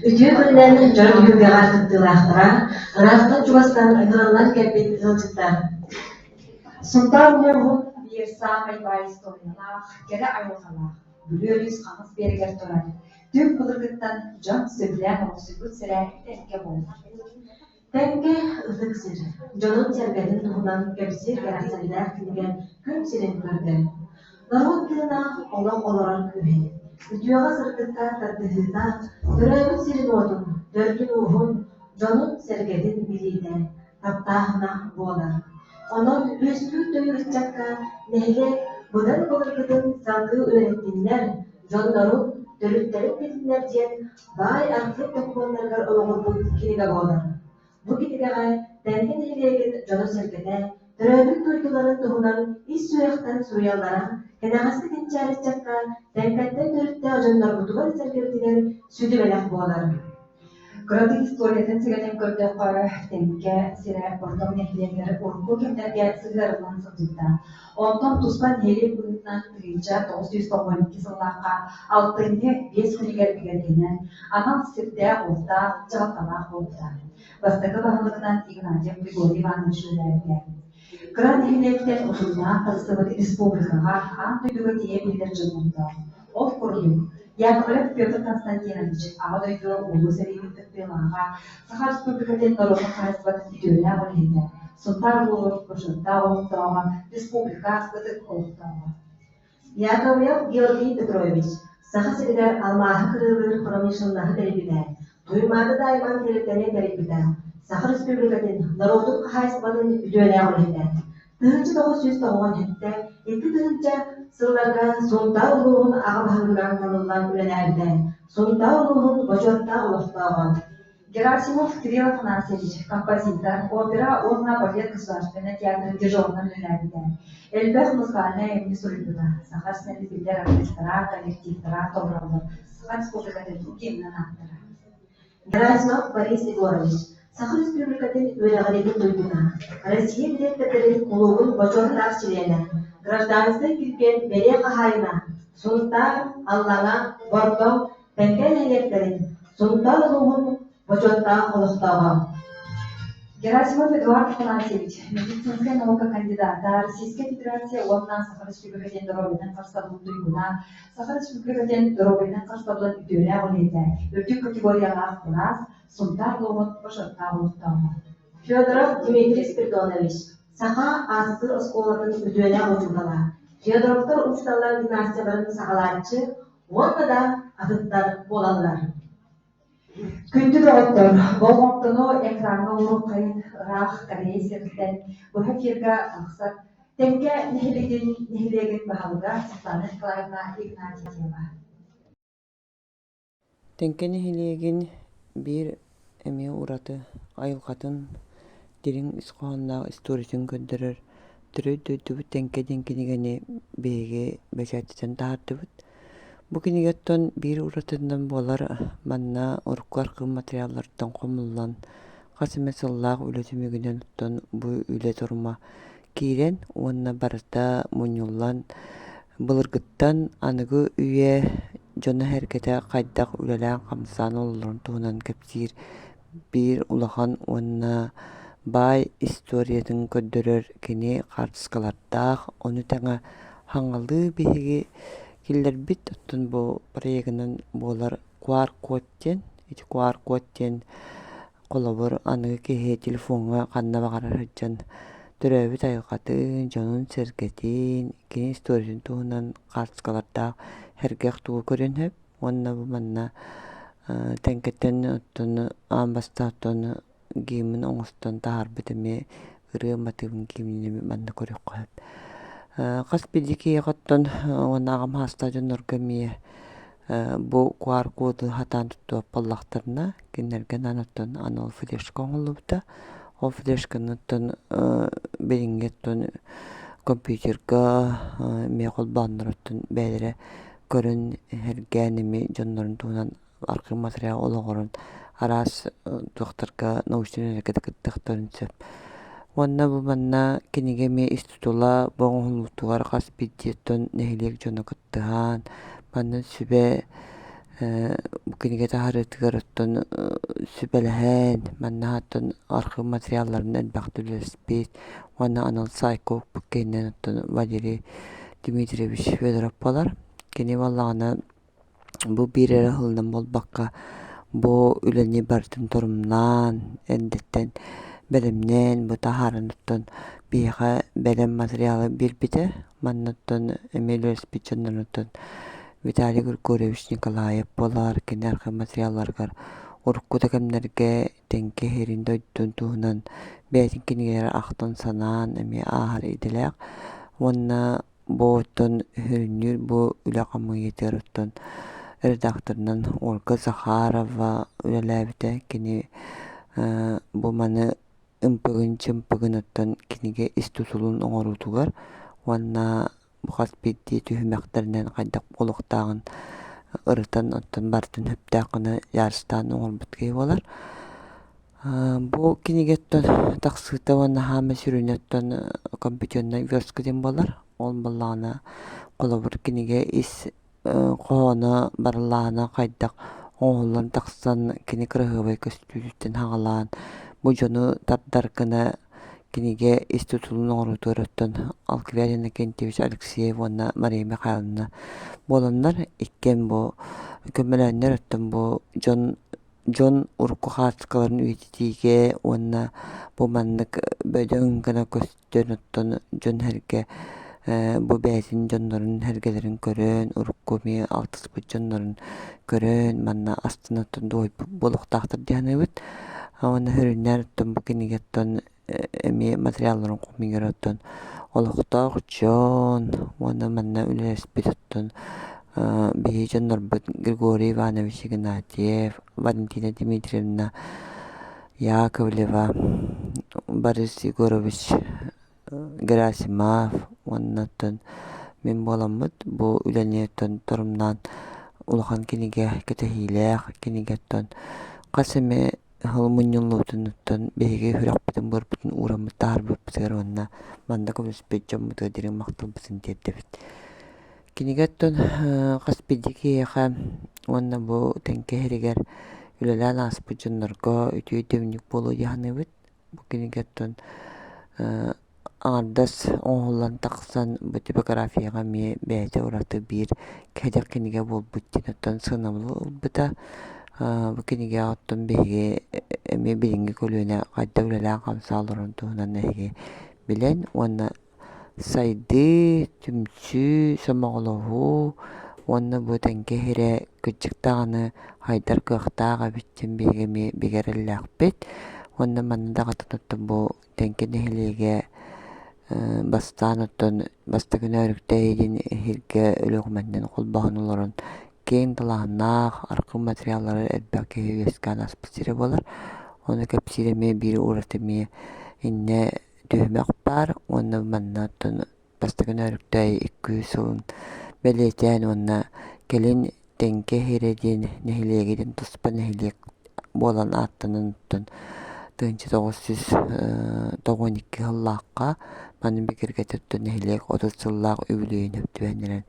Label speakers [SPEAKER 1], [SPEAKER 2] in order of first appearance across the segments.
[SPEAKER 1] Үтүө күнүнэн дьон түһүлгэҕэ кыттыылаахтара, ыраахтан-чугастан ыҥырыллан кэлбит ыалдьыттар.
[SPEAKER 2] Сунтаар улууһун биир саамай баай историялаах, кэрэ айылҕалаах, Бүлүү өрүс хаҥас биэрэгэр турар, түҥ былыргыттан дьон сөбүлээн олохсуйбут сирэ Тэҥкэ буолар.
[SPEAKER 1] Тэҥкэ ытык сир, дьонун-сэргэтин туһунан кэпсиир кэрэхсэбиллээх кинигэ күн сирин көрдө. Норуот тыына олох олорор күүһэ, үтүөҕэ-сырдыкка тардыһыыта, төрөөбүт сирин-уотун, төрдүн-ууһун, дьонун-сэргэтин билиитэ, таптааһына буолар. Онон үөскүүр төрүт ыччакка нэһилиэк быдан былыргытын салгыы үөрэттиннэр, дьоннорун, төрүттэрин билиннэр диэн баай архыып докумуоннарыгар олоҕурбут кинигэ буолар. Бу кинигэҕэ Тэҥкэ нэһилиэгин дьоно-сэргэтэ төрөөбүт дойдуларын туһунан ис сүрэхтэн суруйаллара кэнэҕэски кэнчээри ыччакка Тэҥкэттэн төрүттээх дьоннорбутугар-сэргэбитигэр сүдү бэлэх буолар.
[SPEAKER 2] Кыратык историятын сэгэтэн көрдөххө, Тэҥкэ сирэ Бордоҥ нэһилиэгэр урукку кэмнэргэ сыһыарыллан сылдьыбыта. Онтон туспа нэһилиэк быһыытынан 1992 сыллаахха алтынньы биэс күнүгэр бигэргэнэн, анал сирдээх-уоттаах, дьаһалталаах буолбута. Бастакы баһылыгынан Игнатьев Григорий Иванович үлэлээбитэ. Кыра нэһилиэктэн утумнаах тахсыбыт республикаҕа аан дойдуга тиийэ биллэр дьоннордоох. Ол курдук, Яковлев Петр Константинович Аҕа дойду Улуу сэриитин кыттыылааҕа, Саха Республикатын норуотун хаһаайыстыбатын үтүөлээх үлэһитэ, Сунтаар улууһун бочуоттаах олохтооҕо, республика ытык олохтооҕо.
[SPEAKER 1] Яковлев Георгий Петрович Саха сиригэр алмааһы кырыылыыр промышленноһы тэрийбитэ, Туймаада Дайман тэрилтэни тэрийбитэ, Саха Республикатын норуотун хаһаайыстыбатын үтүөлээх үлэһитэ. 1997 2000 сылларга Сунтаар улууһун аҕа баһылыгынан талыллан үлэлээбитэ, Сунтаар улууһун бочуоттаах олохтооҕо.
[SPEAKER 2] Герасимов Кирилл Афанасьевич, композитор, опера уонна балет государственнай театрын дирижерынан үлэлээбитэ. Элбэх музыкальнай айымньы суруйбута. Саха сирин биллэр артыыстара, коллективтара толороллор. Саха Республикатын гимнын ааптара.
[SPEAKER 1] Герасимов Борис Егорович, Саха Республикатын үөрэҕириитин туйгуна, Россия дириэктэрдэрин кулуубун бочуоттаах чилиэнэ, гражданскай килбиэн бэлиэ хаһаайына, Сунтаар, Аллаҥа, Бордоҥ, Тэҥкэ нэһилиэктэрин Сунтаар улууһун бочуоттаах олохтооҕо.
[SPEAKER 2] Герасимов Эдуард Афанасьевич, медицинскэй наука кандидата, Российскай Федерация уонна Саха Республикатын доруобуйатын харыстабылын туйгуна, Саха Республикатын доруобуйатын харыстабылын үтүөлээх үлэһитэ, үрдүк категориялаах быраас, Сунтаар улууһун бочуоттаах олохтооҕо.
[SPEAKER 1] Федоров Дмитрий Спиридонович, Саха АССР оскуолатын үтүөлээх учуутала, Федоровтар учууталлар династияларын саҕалааччы уонна да атыттар буолаллар.
[SPEAKER 2] Күндү доҕоттор, болҕомтону экраҥҥа уруһуйун ыраах Корея сириттэн быһа эфиргэ тахсар Тэҥкэ нэһилиэгин нэһилиэгин баһылыга Светлана Николаевна Игнатьева.
[SPEAKER 3] Тэҥкэ нэһилиэгин биир эмиэ ураты айылҕатын дириҥ ис хоһоонноох историятын көрдөрөр Төрүт дойдубут Тэҥкэ диэн кинигэни биһиги бэчээттэтэн таһаардыбыт. Бу кинигэттэн биир уратытынан буолар манна урукку архыып материалларыттан хомуллан хас эмэ сыллаах үлэ түмүгүнэн оттон бу үлэ торума киирэн уонна барыта мунньуллан былыргыттан аныгы үйэ дьоно-сэргэтэ хайдах үлэлээн-хамсаан олорорун туһунан кэпсиир биир улахан уонна баай историятын көрдөрөр кини хаартыскалардаах, ону тэҥэ хаҥалыы биһиги киллэрбит оттон бу проегынан буолар QR-код диэн, ити QR-код диэн холобур аныгы киһи телефоҥҥа ханна баҕарар сылдьан төрөөбүт айылҕатын, дьонун-сэргэтин, кини историятын туһунан хаартыскалардаах сэргэх тугу көрүөн сөп уонна бу манна Тэҥкэттэн оттон аан бастаан оттон гимн оҥостон таһаарбыт эмиэ ырыа матыыбын гимнин эмиэ манна көрүөххэ сөп. Хас биирдии киһиэхэ оттон уонна аҕам саастаах дьоннорго эмиэ бу QR-коду сатаан туттубат буоллахтарына кинилэргэ анаан оттон анал флешка оҥоһуллубута. Ол флешканы оттон билиҥҥи оттон компьютерга эмиэ холбооннор оттон бэйэлэрэ көрөн сэргээн эмиэ дьоннорун туһунан архыып материал олоҕуран араас туохтарга научнай үлэлэргэ да кыттыахтарын сөп. Уонна бу манна кинигэ эмиэ ис тутула бу оҥоһуллуутугар хас биирдии оттон нэһилиэк дьоно кыттыһан манна сүбэ Бу кинигэ таһаарыытыгар оттон сүбэлэһэн, манна оттон архыып материалларын элбэхтик үлэлэспит уонна анал саайка укпут киһинэн оттон Валерий Дмитриевич Федоров буолар. Кини буоллаҕына бу биир эрэ сылынан буолбакка, бу үлэни барытын торумнаан, эрдэттэн бэлэмнээн, бу таһааран оттон биһиэхэ бэлэм материалы биэрбитэ. Манна оттон эмиэ үлэлэспит дьоннорунтан Виталий Григорьевич Николаев буолар, кини архыып материалларыгар урукку да кэмнэргэ Тэҥкэ иһэрин дойдутун туһунан бэйэтин кинигэлэрэ ахтан-санаан эмиэ ааһар идэлээх уонна бу оттон сүрүннүүр бу үлэ хамыыйатыгар оттон редакторынан Ольга Захарова үлэлээбитэ. Кини бу маны ымпыгын-чымпыгын оттон кинигэ ис тутулун оҥоруутугар уонна бу хас биирдии түһүмэхтэринэн хайдах буолуохтааҕын ырытан оттон барытын сөптөөх гына дьаарыстаан оҥорбут киһи буолар. Бу кинигэттэн тахсыыта уонна хаама сүрүнэ оттон компьютернай верстка диэн буолар. Ол буоллаҕына холобур кинигэ ис хоһооно барыллаана хайдах оҥоһуллан тахсан кини кыраһыабай көстүүтүттэн саҕалаан бу дьону тардар гына кинигэ ис тутулун оҥоруутугар оттон Алквиад Иннокентьевич Алексеев уонна Мария Михайловна буоланнар иккиэн бу көмөлөөннөр оттон бу дьон дьон урукку хаартыскаларын үйэтитиигэ уонна бу маннык бөдөҥ гына көстөн оттон дьон-сэргэ бу бэйэтин дьоннорун сэргэлэрин көрөн урукку эмиэ алтыспыт дьоннорун көрөн манна астына оттон дуоһуйбут буолуохтаахтар дии саныыбыт. Уонна сүрүннээн оттон бу кинигэ оттон эмиэ материалларын хомуйар оттон олохтоох дьон уонна манна үлэлэспит оттон биһиги дьоннорбут Григорий Иванович Игнатьев, Валентина Дмитриевна Яковлева, Борис Егорович Герасимов уонна оттон мин буоламмыт бу үлэни оттон торумнаан улахан кинигэ кэтэһиилээх кинигэ оттон хас эмэ сыл мунньуллубутунуттан биһиги сүрэхпитин-быарбытын уураммыт таһаарбыппытыгар уонна манна көмүспүт дьоммутугар дириҥ махталбытын тиэрдэбит. Кинигэ оттон хас биирдии киһиэхэ уонна бу Тэҥкэ иһигэр үлэлээн ааспыт дьоннорго үтүө өйдөбүнньүк буолуо дии саныыбыт. Бу кинигэ оттон аҥардас оҥоһуллан тахсан бу типографияҕа эмиэ бэйэтэ ураты биир кэдэх кинигэ буолбут диэн оттон сыанабылы ылбыта. Бу кинигэҕэ оттон биһиги эмиэ билиҥҥи көлүөнэ хайдах үлэлээн-хамсаан олорорун туһунан эһиги билэн уонна сайдыы, түмсүү, сомоҕолоһуу уонна бу Тэҥкэ иһирэ кырдьык даҕаны хайдар кыахтаах эбит диэн биһиги эмиэ бигэ эрэллээхпит. Уонна манна даҕатан оттон бу Тэҥкэ нэһилиэгэ бастаан оттон бастакы Нөөрүктэйи диэн иһиргэ Өлүөхүмэннэн холбоһон олорон киэҥ далааһыннаах архыып материаллары элбэх киһи үөскээн ааспыт сирэ буолар. Ону кэпсиир эмиэ биир ураты эмиэ иннэ түһүмэх баар уонна манна оттон бастакы Нөөрүктэйи икки сылын бэлиэтээн уонна кэлин Тэҥкэ иһирэ диэн нэһилиэгинэн туспа нэһилиэк буолан ааттанан оттон 1992 сыллаахха маны бигэргэтэр оттон нэһилиэк 30 сыллаах үбүлүөйүн түбэһиннэрэн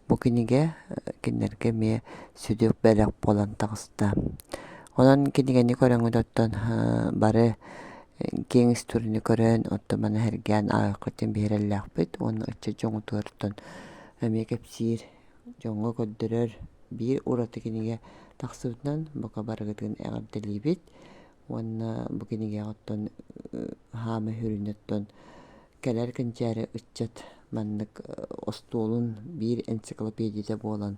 [SPEAKER 3] бу кинигэ кинилэргэ эмиэ сүдү бэлэх буолан таҕыста. Онон кинигэни көрөҥҥүт оттон бары киэҥ историяны көрөн оттон маны сэргээн ааҕыаххыт диэн биһирэллээхпит уонна ыччат дьоҥутугар оттон эмиэ кэпсиир дьоҥҥо көрдөрөр биир ураты кинигэ тахсыбытынан бука барыгытын эҕэрдэлиибит уонна бу кинигэҕэ оттон хаама сүрүнэ оттон кэлэр кэнчээри ыччат маннык остуолун биир энциклопедията буолан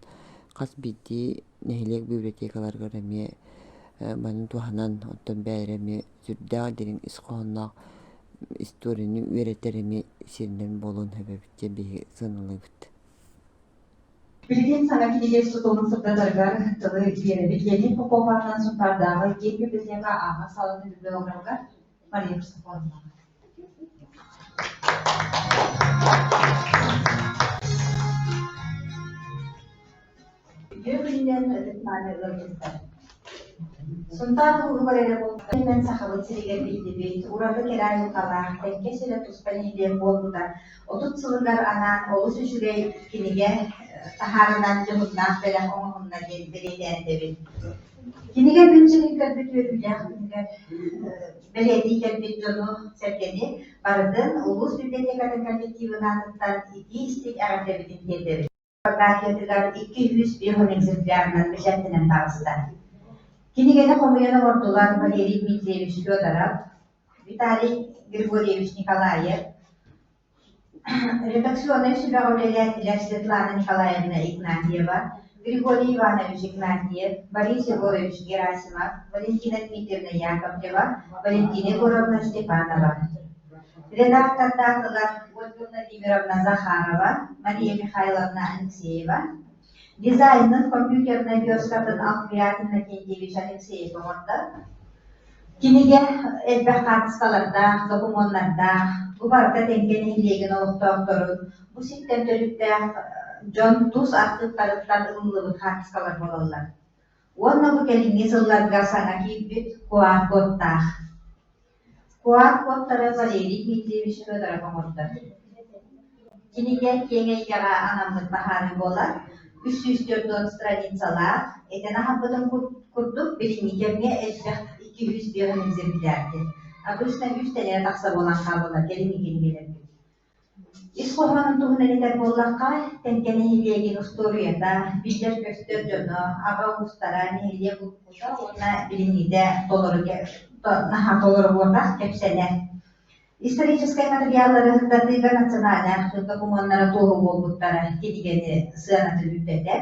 [SPEAKER 3] хас биирдии нэһилиэк библиотекаларыгар эмиэ маны туһанан оттон бэйэлэрэ эмиэ сүрдээх дириҥ ис хоһоонноох историяны үөрэтэр эмиэ сиринэн буолуон сөп эбит диэн биһиги сыаналыыбыт.
[SPEAKER 2] Билигин саҥа кинигэ тутулун сырдатарыгар тылы биэрэбит Леонид Попов аатынан Сунтаардааҕы киин библиотека ааҕар саалатын библиографыгар Мария Христофоровнаҕа.
[SPEAKER 4] Үтүө күнүнэн ытык-мааны ыалдьыттар! Сунтаар улууһугар эрэ буолбатах, Сахабыт сиригэр биллибит, ураты кэрэ айылҕалаах, Тэҥкэ сирэ туспа нэһилиэк буолбута 30 сылыгар анаан олус үчүгэй кинигэ таһаарынан дьоһуннаах бэлэх оҥоһунна диэн бэлиэтээн этэбин. Кинигэ күн сирин көрбүт үөрүүлээх күнүгэр бэлиэтии кэлбит дьону-сэргэни барытын улуус библиотекатын коллективын аатыттан итии-истиҥ эҕэрдэбитин тиэрдэбит. Типографиятыгар 250 экземплярынан бэчээттэнэн таҕыста. Кинигэни хомуйан оҥордулар Валерий Дмитриевич Федоров, Виталий Григорьевич Николаев, Редакционнай сүбэҕэ үлэлээтилэр Светлана Николаевна Игнатьева, Григорий Иванович Игнатьев, Борис Егорович Герасимов, Валентина Дмитриевна Яковлева, Валентина Егоровна Степанова. Редактордаатылар Ольга Владимировна Захарова, Мария Михайловна Алексеева, дизайнын компьютернай версиятын Алтрият Иннокентьевич Алексеев оҥордо. Кинигэ элбэх хаартыскалардаах, докумуоннардаах, бу барыта Тэҥкэ нэһилиэгин олохтоохторун, бу сиртэн төрүттээх дьон тус архыыптарыттан ылыллыбыт хаартыскалар буолаллар. Уонна бу кэлиҥҥи сылларга саҥа киирбит QR-кодтаах. QR-кодтары Валерий Дмитриевич Федоров оҥордо. Кинигэ киэҥ эйгэҕэ анаммыт баһаарыы буолар, 340 страницалаах, этэн аһарбытым курдук, билиҥҥи кэмҥэ элбэх 205 экземплярдыыр. Обычно үс тэнэ тахса буолан хааллылар кэлиҥҥи кинигэлэрбит. Ис хоһоонун туһунан этэр буоллахха, Тэҥкэ нэһилиэгин устуоруйата, биллэр-көстөр дьоно, аҕа уустара, нэһилиэк уруккута уонна билиҥҥитэ толору наһаа толору буолбатах кэпсэнэр. Историческай материаллары сырдатыыга национальнай архыып докумуоннара туоһу буолбуттара кинигэни сыанатын үрдэтэр.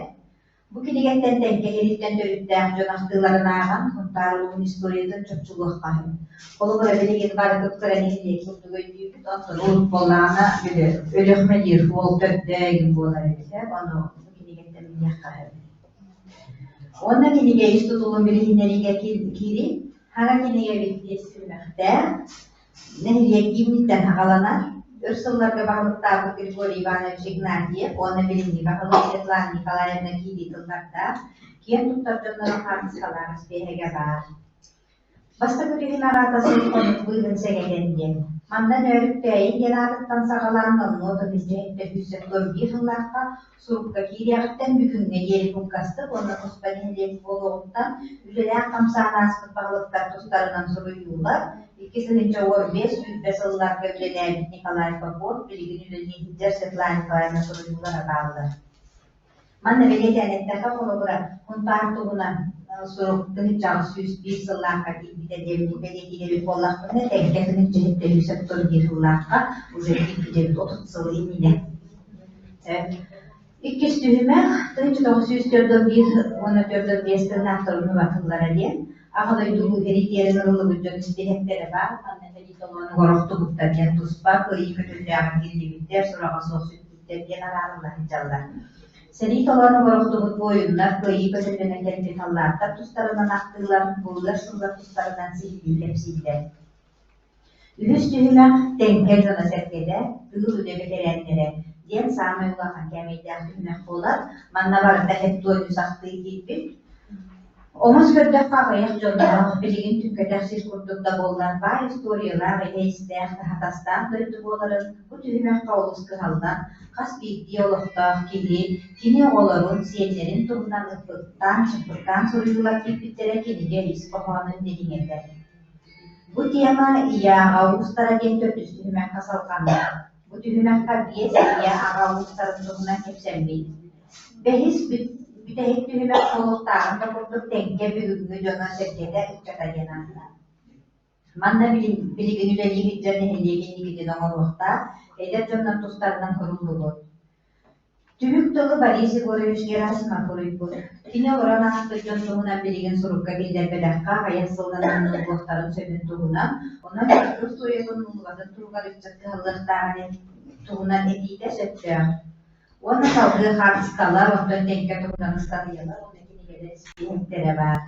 [SPEAKER 4] Бу кинигэттэн Тэҥкэ иһириттэн төрүттээх дьон ахтыыларын ааҕан, Сунтаар улууһун историятын чопчулуохха сөп. Холобура, билигин бары кыра нэһилиэк курдук өйдүүбүт, оттон урут буоллаҕына, били Өлүөхүмэ диир уол төрдө игин буолар эбит, ону бу кинигэттэн билиэххэ сөп. Уонна кинигэ ис тутулун билиһиннэриигэ киирии, хара кинигэбит биэс түһүмэхтээх, Нэһилиэк гимниттэн саҕаланар, өр сылларга баһылыктаабыт Григорий Иванович Игнатьев уонна билиҥҥи баһылык Светлана Николаевна киирии тыллардаах, киэн туттар дьонноро хаартыскалаах испиэһэгэ баар. Бастакы түһүмэх аата сыл хонук быыһын сэгэтэн диэн. Манна Нөөрүктээйи диэн аатыттан саҕалаан номнуо 1971 сыллаахха сурукка киириэҕиттэн бүгүҥҥэ диэри кылгастык уонна туспа нэһилиэк буолуоҕуттан үлэлээх-хамсаан ааспыт баһылыктар тустарынан суруйуулар, 2015-20 сылларга үлэлээбит Николай Попов, билигин үлэлии сылдьар Светлана Николаевна суруйуулара бааллар. Манна бэлиэтээн эттэххэ, холобура, Сунтаар туһунан сурук 1801 сыллаахха киирбитэ диэн бэлиэтиир буоллахпына, тэҥкэ 1791 сыллаахха уже киирбитэ 30 сыл иннинэ. Иккис түһүмэх 1941 уонна 45 тыыннаахтарын убатыллара диэн Аҕа дойду эритиэрин ылыллыбыт дьон испииһэктэрэ баар, манна сэрии толоонугар охтубуттар диэн туспа кыайыы көтөллөөҕүн киллибиттэр, сураҕа суох сүппүттэр диэн араарылла сылдьаллар. Сэрии толоонугар охтубут буойуннар кыайыы көтөллөнөн кэлбит саллааттар тустарынан ахтыылар, буллар сыллар тустарынан сиһилии кэпсииллэр. Үһүс түһүмэх Тэҥкэ дьоно-сэргэтэ, тыыл үлэ бэтэрээннэрэ диэн саамай улахан кээмэйдээх түһүмэх буолар. Манна барыта хэттуонньу сахтыы киирбит. Омос көрдөххө аҕыйах дьонноох, билигин түҥкэтэх сир курдук да буоллар, баай историялаах, иһэ-истээх, таһатастаах дойду буоларын бу түһүмэххэ олус кыһаллан, хас биирдии олохтоох киһи кини оҕолорун, сиэннэрин туһунан ыппыттаан, чыппыттаан суруйуулар киирбиттэрэ кинигэ ис хоһоонун дириҥэтэр. Бу тема Ийэ аҕа уустара диэн төрдүс түһүмэххэ салҕанна. Бу түһүмэххэ биэс ийэ аҕа уустарын туһунан кэпсэммит. Бэһис бүтэһик түһүмэх буолуохтааҕын да курдук Тэҥкэ бүгүҥҥү дьоно-сэргэтэ ыччата диэн ааттаах. Манна билигин үлэлии сылдьар нэһилиэк инникитин оҥоруохтаах эдэр дьоннор тустарынан суруллубут. Түмүк тылы Борис Егорович Герасимов суруйбут. Кини олорон ааспыт дьон туһунан билигин сурукка киллэрбэтэххэ аҕыйах сылынан умнуллуохтарын сөбүн туһунан, онон устуоруйатын умнуллубатын туһугар ыччат кыһаллыахтааҕын туһунан этиитэ сөптөөх. Уонна салгыы хаартыскалар, онтон Тэҥкэ туһунан ыстатыйалар уонна кинигэлэр испииһэктэрэ баар.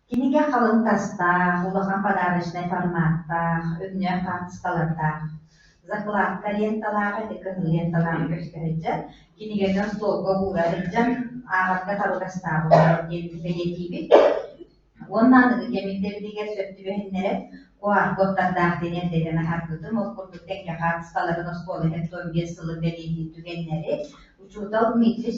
[SPEAKER 4] Кинигэ халыҥ тастаах, улахан подарочнай форматтаах, өҥнөөх хаартыскалардаах. Закладка ленталаах ити кыһыл ленталаах көстө сылдьар. Кинигэни остуолга уура сылдьан ааҕарга табыгастаах буолар диэн бэлиэтиибит. Уонна аныгы кэм ирдэбилигэр сөп түбэһиннэрэн, QR-кодтардаах диэн эрдэтэн аһарбытым. Ол курдук тэҥҥэ хаартыскаларын оскуола иһэн 15 сылын бэлиэтиир түгэннэри учуутал Дмитрий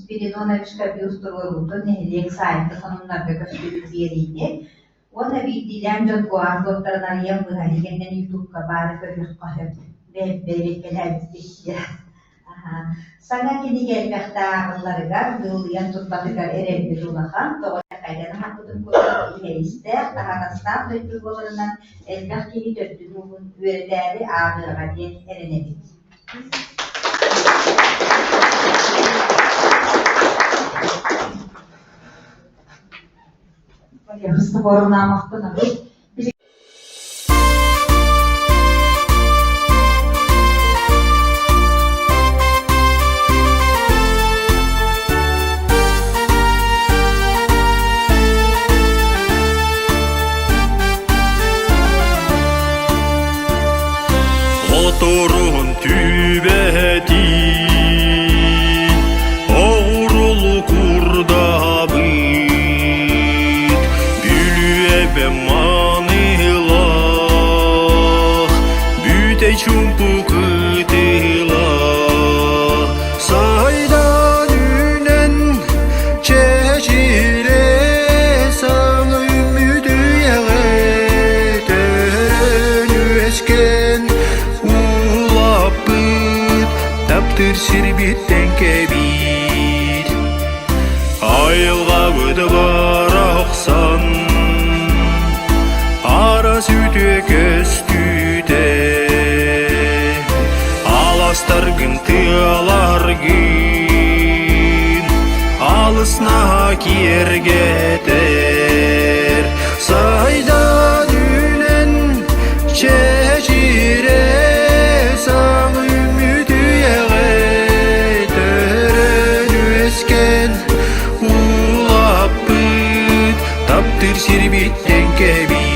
[SPEAKER 4] Спиридоновичка бюст туруоруутун нэһилиэк саайта сонуннарга көстүбүт биэриини уонна биирдиилээн дьон QR-кодтарын арыйан быһа кэннин Ютубка баары көрүөххэ сөп. Бэрэбиэркэлээбиппит. Саҥа кинигэ элбэхтэ ааҕылларыгар, дыылыйан турбатыгар эрэлбит улахан, тоҕо этэххэ аһаппытын курдук иһэ-истээх, таһаҕастаах дойду буоларынан элбэх киһи төрдүн-ууһун үөрэтээри ааҕыаҕа диэн эрэнэбит.
[SPEAKER 2] Христофоровна махтанабыт.
[SPEAKER 5] Оторун түбэтин оҕурулу курдабыт Бүлүөбэ маныылаах бүтэй чумпу кытыла Сайдан үүнэн чэчирэ саҥа үүммүт үйэҕэ төрөн үөскээн улаппыт таптыыр сирбиттэн кэбиир Айылҕабыт барахсан Ара сүтүө көстүүтэ Аластаргын тыаларгын Алыс наһаа киэргэтэр Сайдан үүнэн чэчирэ Саҥ үүммүт үйэҕэ Төрөн үөскэн улаппыт таптыыр сирбиттэн кэбиит.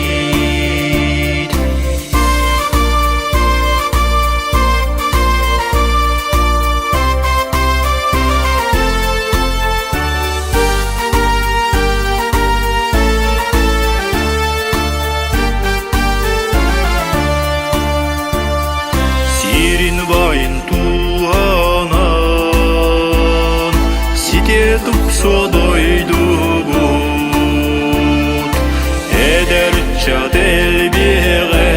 [SPEAKER 5] Сирин байын туһанан сите тупсо дойдубут эдэр ыччат элбиэҕэ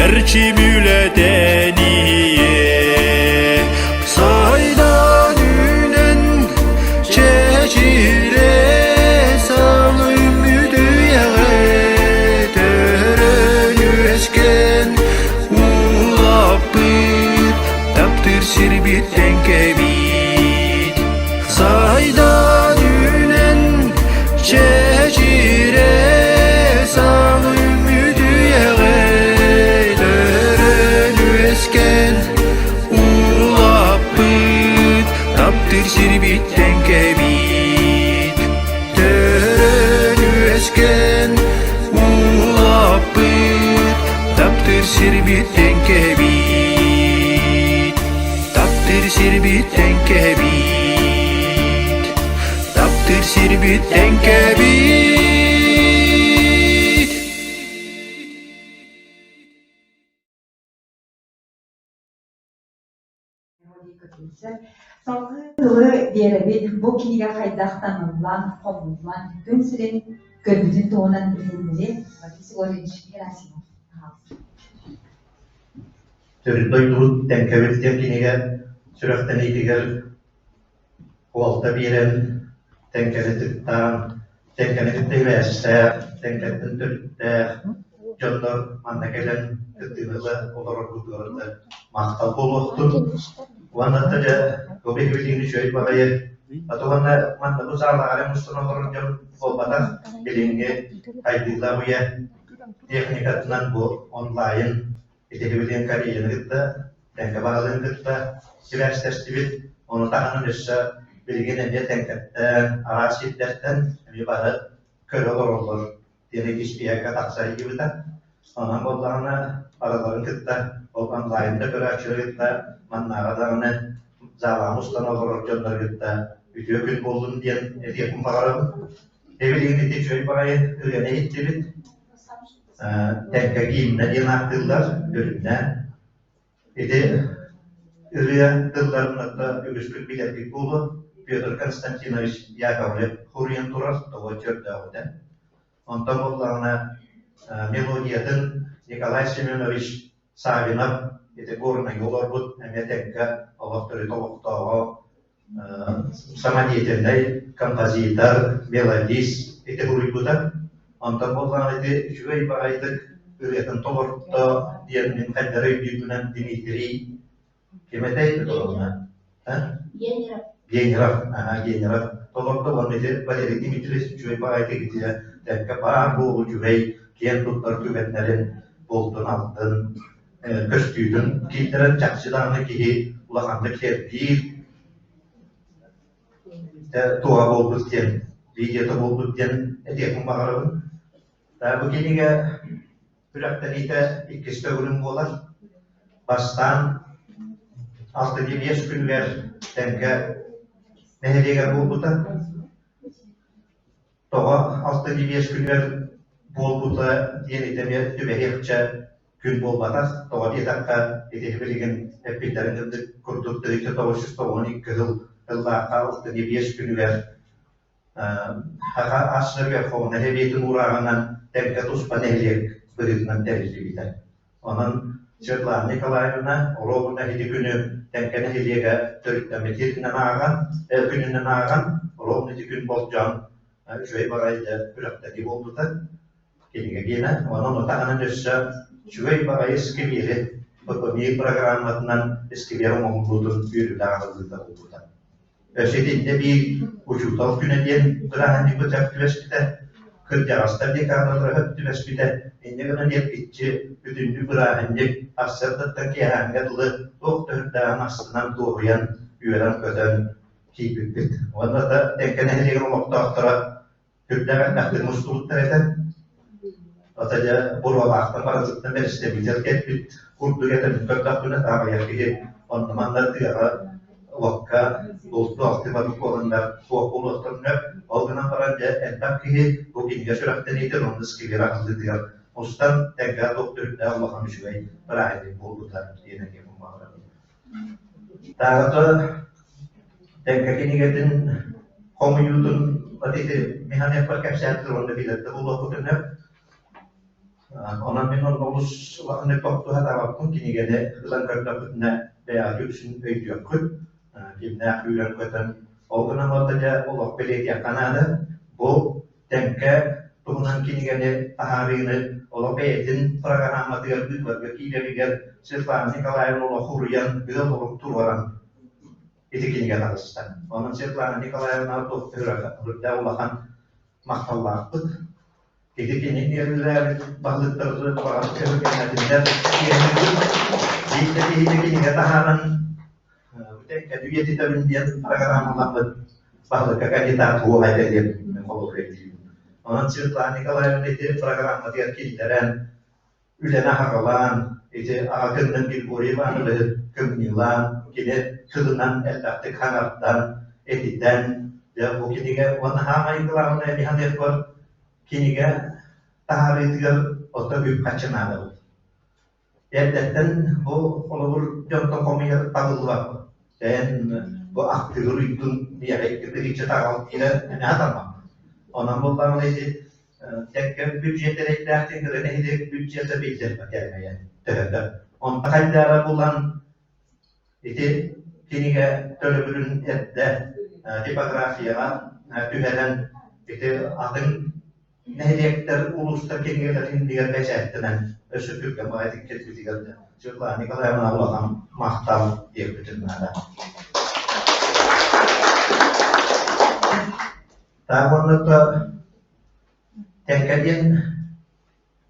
[SPEAKER 5] эрчим үлэтэниэ сайдан үүнэн чэчирэ саҥа үүммүт үйэҕэ төрөн үөскээн улаппыт таптыыр сирбиттэн кэбиит сайдан үүнэн чэчирэ саҥа үүммүт үйэҕэ төрөн үөскээн улаппыт таптыыр сирбиттэн кэбиит төрөн үөскээн улаппыт таптыыр сирбиттэн кэбиит таптыыр сирбиттэн кэбиит таптыыр сирбиттэн кэбиит.
[SPEAKER 2] Салгыы тылы биэрэбит бу кинигэ хайдах таҥыллан, хомуллан, күн сирин көрбүтүн туһунан билиһиннэри Борис Егорович Герасимов.
[SPEAKER 6] Төрүт дойдубут Тэҥкэбит диэн кинигэ сүрэхтэниитигэр уолта биэрэн Тэҥкэни тыктаан, Тэҥкэни кытта ибээстээх, Тэҥкэттэн төрүттээх дьоннор манна кэлэн кыттыыны ыла олороргутугар да махтал буолуохтун. Уонна да дьэ, бу биһиги үчүгэй баҕайы а то уонна манна бу саалаҕа эрэ мустан олорор дьон буолбатах, билиҥҥи хайдыылаах үйэ техникатынан бу онлайн ити билигин Кореяны кытта, Тэҥкэ баһылыгын кытта сибээстэстибит. Ону таһынан өссө билигин эмиэ Тэҥкэттэн, араас сирдэртэн эмиэ бары көрө олороллор диэн испииһэккэ тахса илдьибитэ. Онон буоллаҕына барыларын кытта ол онлайн да көрөөччүлэри кытта маннааҕы даҕаны заалаҕа устан олорор дьоннору кытта үтүө күн буоллун диэн этиэхпин баҕарабын. Эбилигин ити үчүгэй баҕайы ырыаны иһиттибит. Тэҥкэ гимнэ диэн ааттыыллар үрүннээн. Ити ырыа тылларын отто үгүспүт билэрбит буолуо. Петр Константинович Яковлев хуруйан турар тоҕо чөрдөөҕүтэ. Онтон буоллаҕына мелодиятын Николай Семенович Савинов ити Горнайга олорбут эмиэ тэҥкэ олох төрүт олохтооҕо самодеятельнай композитор, мелодист ити суруйбута. Онтон буоллаҕына ити үчүгэй баҕайытык ырыатын толорто диэн мин хайдах өйдүүрбүнэн Дмитрий ким этэй толоруна?
[SPEAKER 4] Генеров.
[SPEAKER 6] Генеров, аха Генеров толордо уонна ити Валерий Дмитриевич үчүгэй баҕайытык ити тэҥкэ баар буолу үчүгэй киэн туттар түгэннэрин бултун-алтын көстүүтүн киллэрэн чахчы даҕаны киһи улаханнык сэргиир туоһа буолбут диэн видеота буолбут диэн этиэхпин баҕарабын. Бу кинигэ күрэхтэниитэ иккис төгүлүн буолар. Бастаан 65 күнүгэр Тэҥкэ нэһилиэгэр буолбута. Тоҕо 65 күнүгэр буолбута диэн ити эмиэ түбэһиэхчэ күн буолбатах. Тоҕо диэтэххэ, ити билигин эппиттэрин курдук 1992 сыл ыллаахха 65 күнүгэр Саха АССР Верховнай Сэбиэтин уурааҕынан Тэҥкэ туспа нэһилиэк быһыытынан тэриллибитэ. Онон Светлана Николаевна оруобуна ити күнү Тэҥкэ нэһилиэгэ төрүттэммит сиринэн ааҕан, күнүнэн ааҕан, оруобуна ити күн болдьоон үчүгэй баҕайы күрэхтэһии буолбута. Кинигэ диэнэ, онон утаҕынан өссө үчүгэй баҕайы искибиэри БПМИ программатынан искибиэр оҥоһуллуутун үөрүүлээх аҕалыыта буолбута. Өссө итиннэ биир учуутал күнэ диэн бырааһынньыкпыт сөп түбэспитэ, кырдьаҕастар деканалара сөп түбэспитэ, инньэ гынан эргиччи бүтүннүү бырааһынньык сарсыардаттан киэһээҥҥэ дылы туох да үрдээҕин астынан дуоһуйан, үөрэн-көтөн киирбиппит. Уонна да Тэҥкэ нэһилиэгин олохтоохторо Үрдээх элбэхтик мустубуттар этэ. Ата дьэ буруолаахтан барытыттан бэрэстэбиитэл кэлбит курдук этэ көрдөхпүнэ таабайар киһи онно-манна тыаҕа уокка булту-алты барбыт буоланнар суох буолуохтарын сөп. Ол гынан баран дьэ элбэх киһи бу кинигэ сүрэхтэниитин уонна сквер аһыллыытыгар мустан тэҥҥэ туох төрүттээх улахан үчүгэй бырааһынньык буолбута диэн этиэхпин баҕарабын. Тааҕыта Тэҥкэ кинигэтин хомуйуутун ити механизмар кэпсээтилэр уонна билэр да буолуохпутун сөп. Онон мин онно олус улаханнык тохтуһа кинигэни ылан көрдөхпүтүнэ бэйэҕит үксүн өйдүөххүт, кимнээх үүрэн-көтөн. Ол гынан баран дьэ олох бэлиэтиэххэ наада. Бу Тэҥкэ туһунан кинигэни таһаарыыны олох бэйэтин программатыгар быыбарга киирэригэр Светлана Николаевна олох уруйан, ыал олох туруоран ити кинигэ таҕыста. Онон Светлана Николаевна туох үрдээх улахан махталлаахпыт. Ити кини үөрүүлээбит баһылыктары баҕар өһүргэммэтиннэр биирдэ киһини кинигэ таһааран үйэтитэбин диэн программаламмыт баһылыкка кандидат суох этэ диэн холобур өйдүүбүн. Онон Светлана Николаевна ити программатыгар киллэрэн, үлэни аһаҕалаан, ити аҕа кыннын Григорий Ивановиһы кымньыылаан, кини тылынан элбэхтик хаҥардан, этитэн, дьэ бу кинигэ уонна хаамай главное механизмар кинигэ таһаарыытыгар оттон үп-харчы наадабыт. Эрдэттэн бу холобур дьонтон хомуйар табыллыбат. Эн бу ахтыыр уйгун миэхэ икки тыһыынча таҕал диирэ эмиэ сатаммат. Онон буоллаҕына ити тэҥкэ бюджет эрэйдээхтик кыра нэһилиэк бюджета биллэр кээмэйэ төһөтө. Онто хайдара булан ити кинигэ төлөбүрүн эрдэ типографияҕа түһэрэн ити атын нэһилиэктэр, улуустар кинигэлэрин иннигэр бэчээттэнэн өссө түргэн баҕайытык кэлбитигэр Светлана Николаевна улахан махтал диэхпитин наада. Таах уонна Тэҥкэ диэн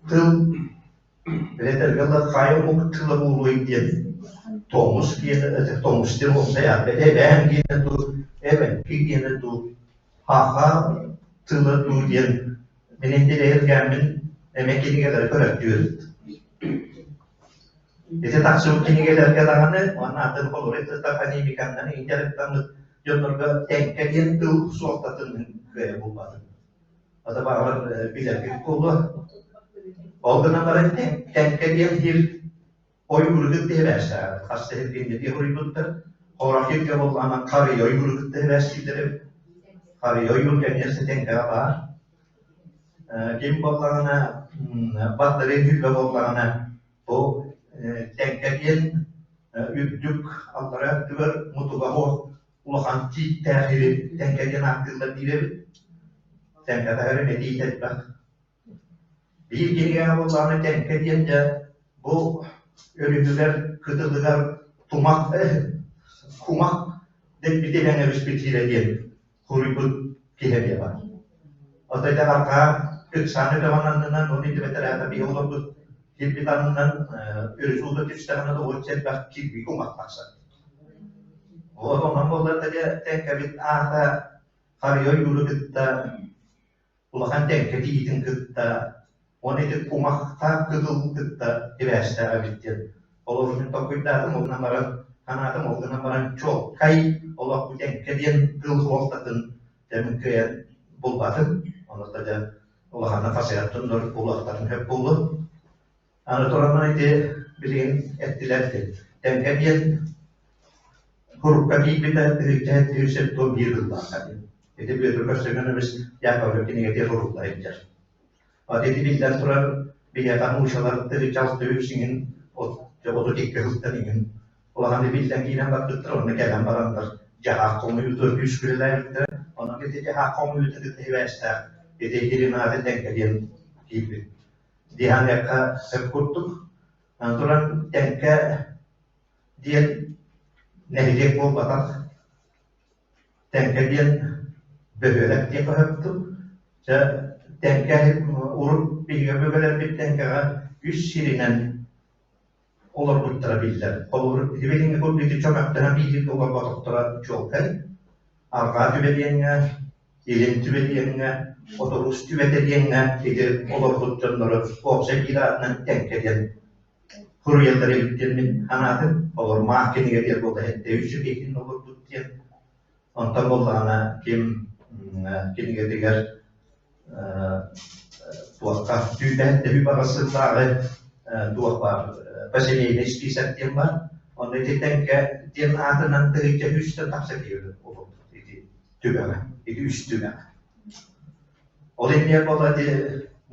[SPEAKER 6] тыл билэтэргэ хайа омук тыла буолуой диэн тоҥус диэн тоҥус диэн уопсай аата эбээн диэнэ дуу эбэҥки диэнэ дуу Һаха тыла дуу диэн мин интэриэһиргээммин эмиэ кинигэлэри көрөттүүрүт. Ити тахсыбыт кинигэлэргэ даҕаны уонна атын холобур топонимиканнан дьарыктаммыт дьоннорго тэҥкэ диэн тыл суолтатын кыайа булбатым. Ата баҕар билэргит буолуо. Ол гынан баран Тэҥкэ диэн сир ойуургут тэһибээстээх. Хас тэһиргиннэ диye хоруйбуттар. Хорох сиргэ буоллаҕына харыйа ойуургут тэһибээстииллэр эбит. Харыйа ойуур кэнниэсэ Тэҥкэҕэ баар. Ким буоллаҕына баттарын сүүрбэ буоллаҕына бу Тэҥкэ диэн үрдүк аллара өттүгэр мутуга суох улахан тииттээх ири Тэҥкэ диэн ааттыыллар диир эбит. Тэҥкэ таһар эмиэ тиит элбэх. Биир кинигэҕэ буоллаҕына Тэҥкэ диэн дьэ бу өрүһүгэр кытылыгар тумах кумах дэппити эҥэбиспит сирэ диэн суруйбут киһи эмиэ баар. Отой да арҕаа ыксаан өтөҕүн аннынан уонна ити бэтэрээтэ биһи олорбут сирбит аннынан өрүс уута түстэҕинэ да уот элбэх кирбии кумах тахсар. Вот онон буоллар да дьэ Тэҥкэбит аата харыйа ойууру кытта улахан Тэҥкэ тиитин кытта уонна ити кумахтаах кытыл кытта сибээстээх эбит диэн олору мин толкуйдаатым, ол гынан баран санаатым, ол гынан баран чуолкай олох бу Тэҥкэ диэн тыл суолтатын дьэ мин кыайан булбатым. Онно да дьэ улаханнык хасыһан дьоннор булуохтарын сөп буолуо. Аны тураммын ити билигин эттилэр диэн. Тэҥкэ диэн курукка киирбитэ тыһыынча тыһыынча 71 сыллаахха диэн. Ити Бүөтүр Көрсөгөнөбүс Яковлев кинигэтигэр сурулла сылдьар. От ити биллэн турар биһиэхэ нуучалар тыһыынча 63 иҥин 32 сылтан иҥин улахан биллэн киирэн барбыттар, онно кэлэн бараннар дьаһаах хомуйуутугар күүскүрэлээбиттэрэ. Онон ити дьаһаах хомуйуута кытта сибээстээх ити Иринааты Тэҥкэ диэн киирбит. Диһаныахха сөп курдук. Аны туран Тэҥкэ диэн нэһилиэк буолбатах. Тэҥкэ диэн бөһүөлэк диэххэ сөптүк. Чэ, Тэҥкэ урут биһиги өбүгэлэрбит Тэҥкэҕэ үс сиринэн олорбуттара биллэр. Холобур, билиҥҥи курдук ити чөмөхтөһөн бииргэ олорботохторо чуолкай. Арҕаа түбэ диэҥҥэ, илин түбэ диэҥҥэ, Оторуус түбэтэ диэҥҥэ ити олорбут дьоннору уопсай биир аатынан Тэҥкэ диэн суруйаллар эбит диэн мин санаатым. Олор маах кинигэ диэн буолла сэттэ үс киһитин олорбут диэн. Онтон буоллаҕына ким кинигэтигэр туохха түүтэ баҕас сыллааҕы туох баар поселение список диэн бар. Онно ити Тэҥкэ диэн аатынан тыһыынча үстэн тахса киһи олорбут ити түбэҕэ, ити үс түбэҕэ. Ол иннигэр буолла ити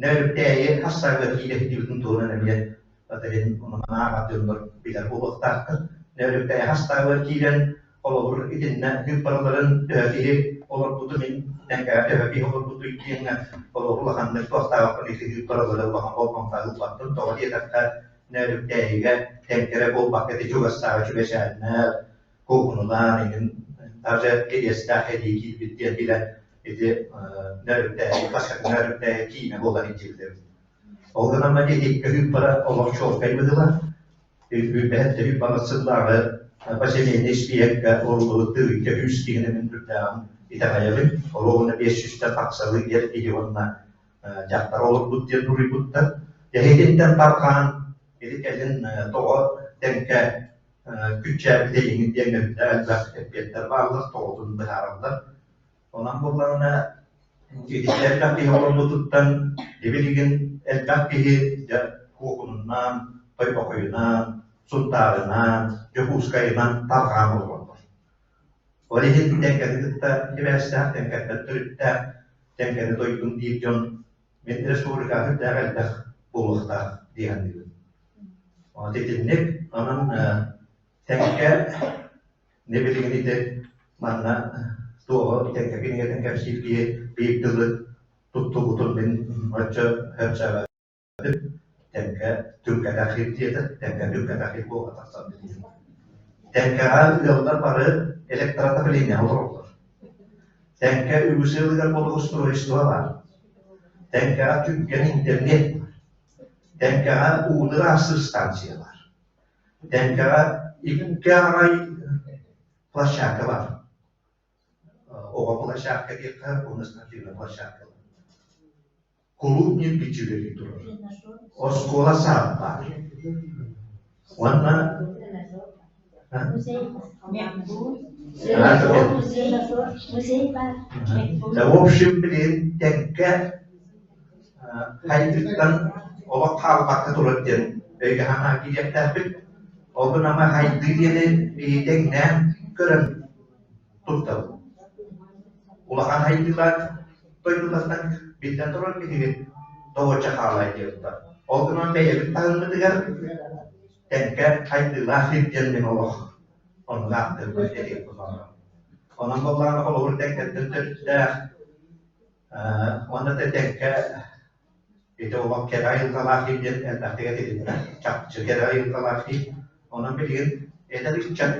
[SPEAKER 6] Нөөрүктээйи хассаага киирэ сылдьыбытын туһунан эмиэ Катарин ааҕар дьоннор билэр буолуохтаахтар. Нөөрүктээйи хастаабыгар киирэн холобур итиннэ ыыппараларын төһө киһи олорбутун Тэҥкэҕэ төһө киһи олорбутуй диэҥҥэ холобур улаханнык туохтаабаппын ити ыыппаралары улахан болҕомто ылбаппын. Тоҕо диэтэххэ Нөөрүктээйигэ Тэҥкэрэ буолбакка ити чугастааҕы чүгэчээннэр куукунулаан иһин даже кириэстээх кэлии киирбит диэн билэ ити Нөөрүктээйи бастакы Нөөрүктээйи киинэ буолан илдьибит эбит. Ол гынан баран икки ыыппара олох чуолкай быһыылаах. Бэһэттэрий балыс сыллааҕы поселение испииһэккэ ууруллубут тыһыынча үс киһини мин түрдээҕин итэҕэйэбин. Оруобуна 500-тэн тахсалыы эр киһи уонна дьахтар олорбут диэн суруйбуттар. Эһигиттэн тарҕаан ити кэлин тоҕо Тэҥкэ күччээбитэ иҥин диэн мөһүтэ элбэх эппиэттэр бааллар, тоҕотун быһаараллар. Онон буоллаҕына итиччэ элбэх киһи олорбутуттан билигин элбэх киһи дьэ куокунунан, Тойбохойунан, Сунтаарынан, Дьокуускайынан тарҕаан олороллор. Ол иһин Тэҥкэни кытта сибээстээх, Тэҥкэттэн төрүттээх, Тэҥкэни дойдум диир дьон мин республикаҕа сүрдээх элбэх буолуохтаах дии саныыбын. Вот итинник онон Тэҥкэ Не билигин ити манна туоҕу Тэҥкэ кинигэтин кэпсиир киһи биир тылы туттубутун мин оччо сөпсөөбөтүм. Тэҥкэ түҥкэтэх сир диэтэ, Тэҥкэ түҥкэтэх сир буола тахсар билигин. Тэҥкэҕэ ыаллар бары электроотопление олороллор. Тэҥкэ үгүс ыалыгар благоустройство баар. Тэҥкэҕэ түргэн интернет баар. Тэҥкэҕэ ууну ыраастыыр станция баар. Тэҥкэҕэ икки аҕай площадка баар. Оҕо площадка диэххэ уонна спортивнай площадка. Кулууп ньиргиччи үлэлии турар. Оскуола саад баар. Уонна В общем, билигин Тэҥкэ Хайдыттан олох хаалбакка турар диэн өйгө санаа киириэхтээхпит. Ол гынан хайдыы диэни биһиги тэҥнээн көрөн туттабыт. Улахан хайдыылаах дойдулартан биллэн турар биһиги добуочча хаалай диэбиттэр. Ол гынан бэйэбит таһыммытыгар тэҥкэ хайдыылаах сир диэн мин олох оннук ааттыырбын этиэхпин баҕарабын. Онон буоллаҕына холобур тэҥкэттэн төрүттээх Уонна да тэҥкэ ити олох кэрэ айылҕалаах сир диэн элбэхтик этилиннэ. Чахчы кэрэ айылҕалаах сир. Онон билигин эдэр ыччат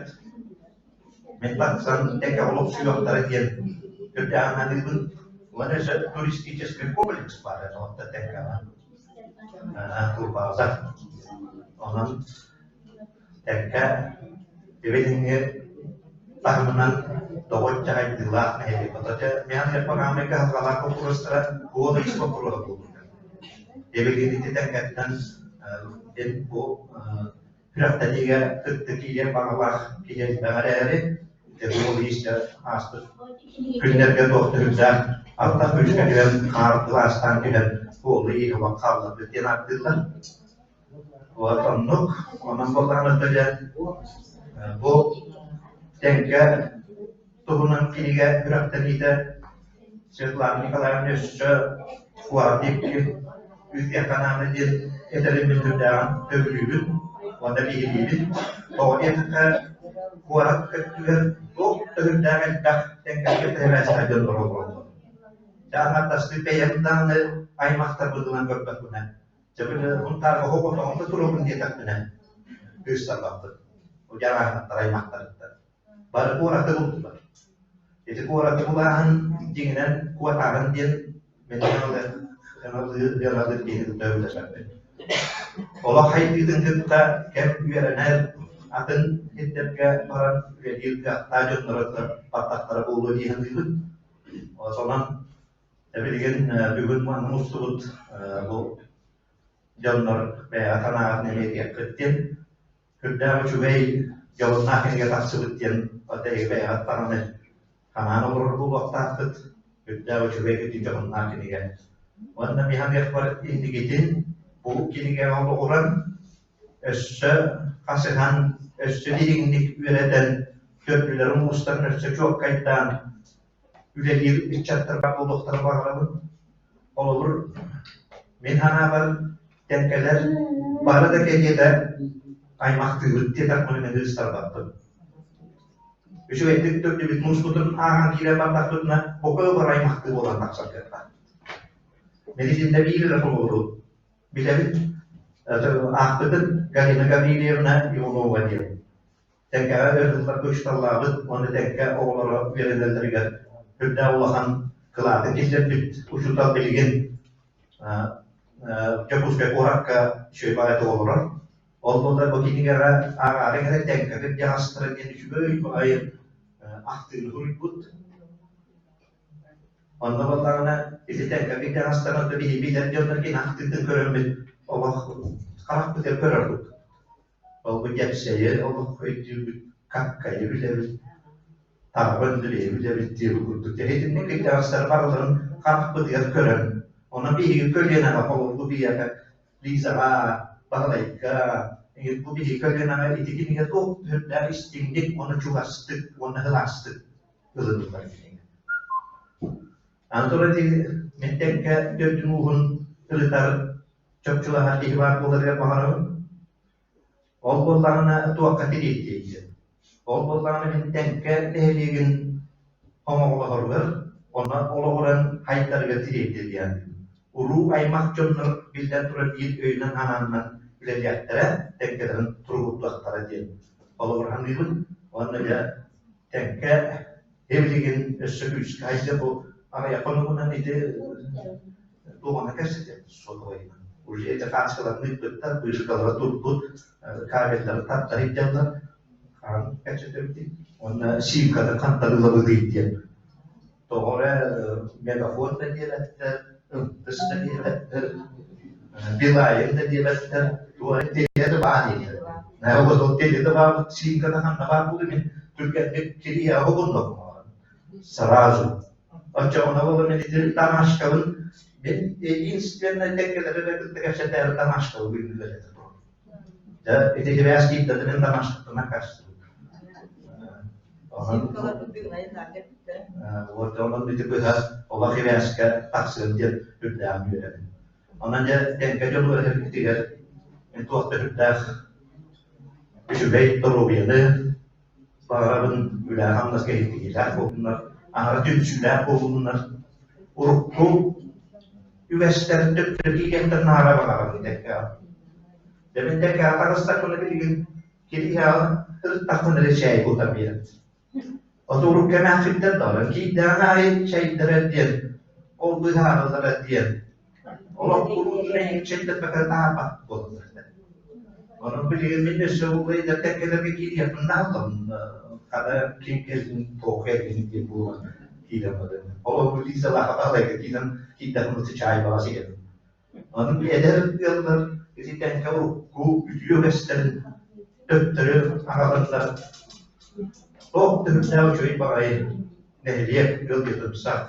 [SPEAKER 6] мин тахсан тэҥкэ олохсуйуохтара диэн үрдээҕин саныыбын. Уонна өссө туристическай комплекс баар этэ онто тэҥкэҕэ. Турбааза. Онон Тэҥкэ билиҥҥи таһымынан тоҕо дьаһайдыылаах нэһилиэк. Оточа миэхэ программнай кыһалҕалаах боппуруостара уон үс боппуруоһа буолбута. Билигин ити тэҥкэттэн бу күрэхтэһиигэ кытта киириэн баҕалаах киһи элбэх эрээри, ол иистэ ааспыт күннэргэ туох түһүллээх ардах күүскэ түһэн хаар кылаастаан түһэн суолу ииһи хаалларбыт диэн ааттыыллар. Вот оннук, онон буоллаҕына дьэ бу Тэҥкэ туһунан кинигэ үрэхтэниитэ Светлана Николаевна өссө куорат диэки ыытыахха наада диэн этэрин мин сүрдээҕин сөбүлүүбүн уонна биһириибин. Тоҕо диэтэххэ, куорат өттүгэр туох да сүрдээх элбэх Тэҥкэҕэ тэбээстээх дьоннор олороллор. Дьэ аҥардастыы бэйэм даҕаны аймахтарбытынан көрдөхпүнэ, Дьэ били Һунтаарга оһоҕотоҕун да туруобун диэтэхпинэ, кыыстарбаппыт. Бу дьарааһынаттар аймахтарыттан. Бары куораты булдулар. Ити куораты булааһын дьиҥинэн куотааһын диэн мин ыаналыыр киһи кытта өбүлэспэппин. Олох хайдыытын кытта кэм үөрэнэр, атын сирдэргэ баран үлэлиир кыахтаах дьонноро баттахтара буолуо дии саныыбын. Сонон Билигин бүгүн манна мустубут бу дьоннор бэйэҕэ санааҕытын эмиэ этиэххит диэн сүрдээх үчүгэй дьоһуннаах кинигэ тахсыбыт диэн эһиги бэйэҕит даҕаны санаан олорор буолуохтааххыт. Сүрдээх үчүгэй бүтүн дьоһуннаах кинигэ. Уонна мин саныахпар инникитин бу кинигэҕэ олоҕуран өссө хасыһан, өссө дириҥник үөрэтэн, төрдүлэрин уустарын өссө чуоккайдаан үлэлиир ыччаттарга буолуохтарын баҕарабын. Холобур, мин санаабар, тэҥкэлэр бары да кэриэтэ аймахтыыбыт диэтэхпинэ мин ыыстарбаппын. Үчүгэйдик төрдүбүт мууспутун ааҕан киирэн бардахпытына, бука бары аймахтыы буолан тахсар кыахтаахпыт. Мин итиннэ биир эрэ холобуру билэбин. Аахпытын Галина Гаврильевна Иванова диэн. Тэҥкэҕэ ыытылларга учууталлаабыт уонна Тэҥкэ оҕолоро үөрэнэллэригэр үрдээх улахан кылааты киллэрбит учуутал билигин Дьокуускай куоракка үчүгэй баҕайытык олорор. Ол буоллар бу кинигэҕэ ааҕаары эрэ Тэҥкэ кырдьаҕастара диэн үчүгэй баҕайы ахтыыны суруйбут. Онно буоллаҕына ити Тэҥкэ кырдьаҕастарын да биһиги билэр дьоннор кини ахтыытын көрөммүт олох харахпытыгар көрөрбүт. Ол бу кэпсэйи олох өйдүүбүт, каккайы билэбит, таҕабын билэйи билэбит диэбит курдук. Итинник кырдьаҕастар барыларын харахпытыгар көрөн, онон биһиги көлүөнэҕэ холобур биһиэхэ Лизаҕа, Баһылайга, бу биһиги көлүөнэҕэ ити кинигэ туох сүрдээх истиҥник уонна чугастык уонна сылаастык ылыныллар кинигэ. Аны туран ити мин тэҥкэ төрдүн ууһун ырытар чопчулаһар киһи баар буоларыгар баҕарабын. Ол буоллаҕына туохха тириэрдиэй диэн. Ол буоллаҕына мин Тэҥкэ нэһилиэгин хомоҕолоһоругар, онно олоҕуран хайдарыгар тириэрдиэ диэн. Уруу аймах дьоннор биллэн турар биир өйүнэн-санаанан үлэлиэхтэрэ, Тэҥкэлэрин туругурдуохтара диэн холобур саныыбын. Уонна дьэ Тэҥкэ билигин өссө күүскэ айда бу аҕыйах хонугунан ити туоҕуна кэпсэтиэх сотовайынан. Уже эти хаачкаларын ыыппыттар, вышкалара турбут, кабеллары тартар илдьэллэр. Хаан кэпсэтэбит уонна симкатын хантан ылабытый диэн. Тоҕо эрэ мегафон да диэбэттэр, ымтыс да диэбэттэр, Билайн да диэбэттэр, туох эрэ теле да баар дииллэр. Ол теле да баар, симката ханна баар буолуо мин түргэнник кирийэҕэ угуннум. Сразу. Оччоҕуна буолан ити тамашкабын Мин единственное тэҥкэлэри эрэ кытта кэпсэтээри Тамашкалыы үлэлэтэ турабын. Дьэ, ити сибээс киирдэтинэн Тамашкаттан аккаастыыбын. Вот онон ити быһа олох ибээскэ тахсыам диэн үрдээҕин үөрэбин. Онон дьэ тэҥкэ дьону эһэрбитигэр мин туох да үрдээх үчүгэй доруобуйаны баҕарабын үлэҕэ-хамнаска иһитиилээх буоллуннар, аһара түмсүүлээх буоллуннар, урукку үгэстэр төттөрү киириэхтэрин аһара баҕарабын тэҥкэҕэ. Дьэ мин тэҥкэҕэ таҕыстахпына билигин кириһэҕэ ырыттахпына эрэ чээй кутан биэрэбин. Отуурукка эмээхситтэр даҕаны киирдэҕин аайы чэйдэрэ диэн, ол быһаараллара диэн, олох куруутун эйигин чэйдэрбэккэ таһаарбат буолаллар этэ. Онон билигин мин өссө улайдар кэккэлэргэ киириэхпин нааллам, хана ким кэллин, туох кэллин диэн буолан киирэн баран. Ол Лизалаах Баһылайга киирэн киирдэхпинэ чаай баҕас иһэбин. Аны эдэр ыаллар ити тэҥкэ урукку үтүө үгэстэрин төттөрү аҕаланнар туох түмүктээх үчүгэй баҕайы нэһилиэк ыал тупсах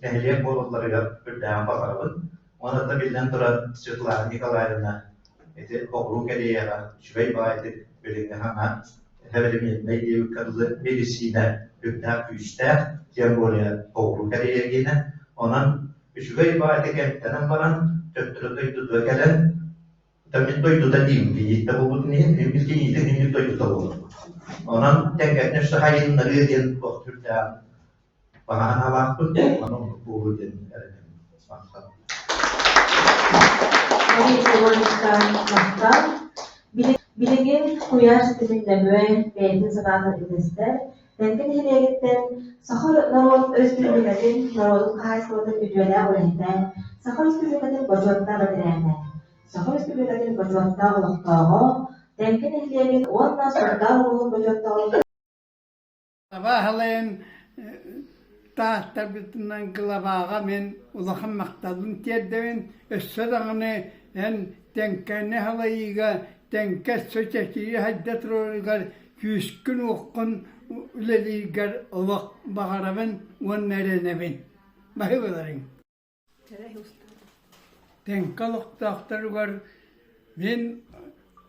[SPEAKER 6] нэһилиэк буолалларыгар үрдээҕин баҕарабын. Уонна да биллэн турар Светлана Николаевна ити оҕуруу Кэриэйэҕэ үчүгэй баҕайытык билиҥҥи саҥа современнай диэбиккэ дылы медицина үрдээх күүстээх, тем более оҕуруу Кэриэйэ гиэнэ. Онон үчүгэй баайда кэмтэнэн баран, төттөрү дойдутугар кэлэн, мин дойдута диибин, кийииттэ буолбутун иһин, мин кийиитин мин дойдута буолар. Онон тэҥкэтин өссө хайыннарыа диэн туох түрдээх баҕа санаалаахпын, онон буолуо диэн эрэнэбин. Махтал.
[SPEAKER 1] Махтал. Билигин куйаар ситимин нөҥүө бэйэтин санаатын үллэстэр, Тэҥкэ нэһилиэгиттэн Саха норуот өрөспүүбүлүкэтин норуотун хаһаайыстыбатын үтүөлээх үлэһитэ, Саха Өрөспүүбүлүкэтин бочуоттаах бэтэрээнэ, Саха Өрөспүүбүлүкэтин бочуоттаах олохтооҕо, Тэҥкэ нэһилиэгин уонна Сунтаар улууһун бочуоттаах
[SPEAKER 7] Абааһылайын таастарбытынан кылабааҕа мин улахан махталбын тиэрдэбин. Өссө даҕаны эн Тэҥкэни халайыыга, Тэҥкэ өссө чэчири хайда турарыгар күүскүн-уоххун үлэлииргэр олох баҕарабын уонна эрэнэбин. Баһыыбаларыҥ. Тэҥкэ олохтоохторугар мин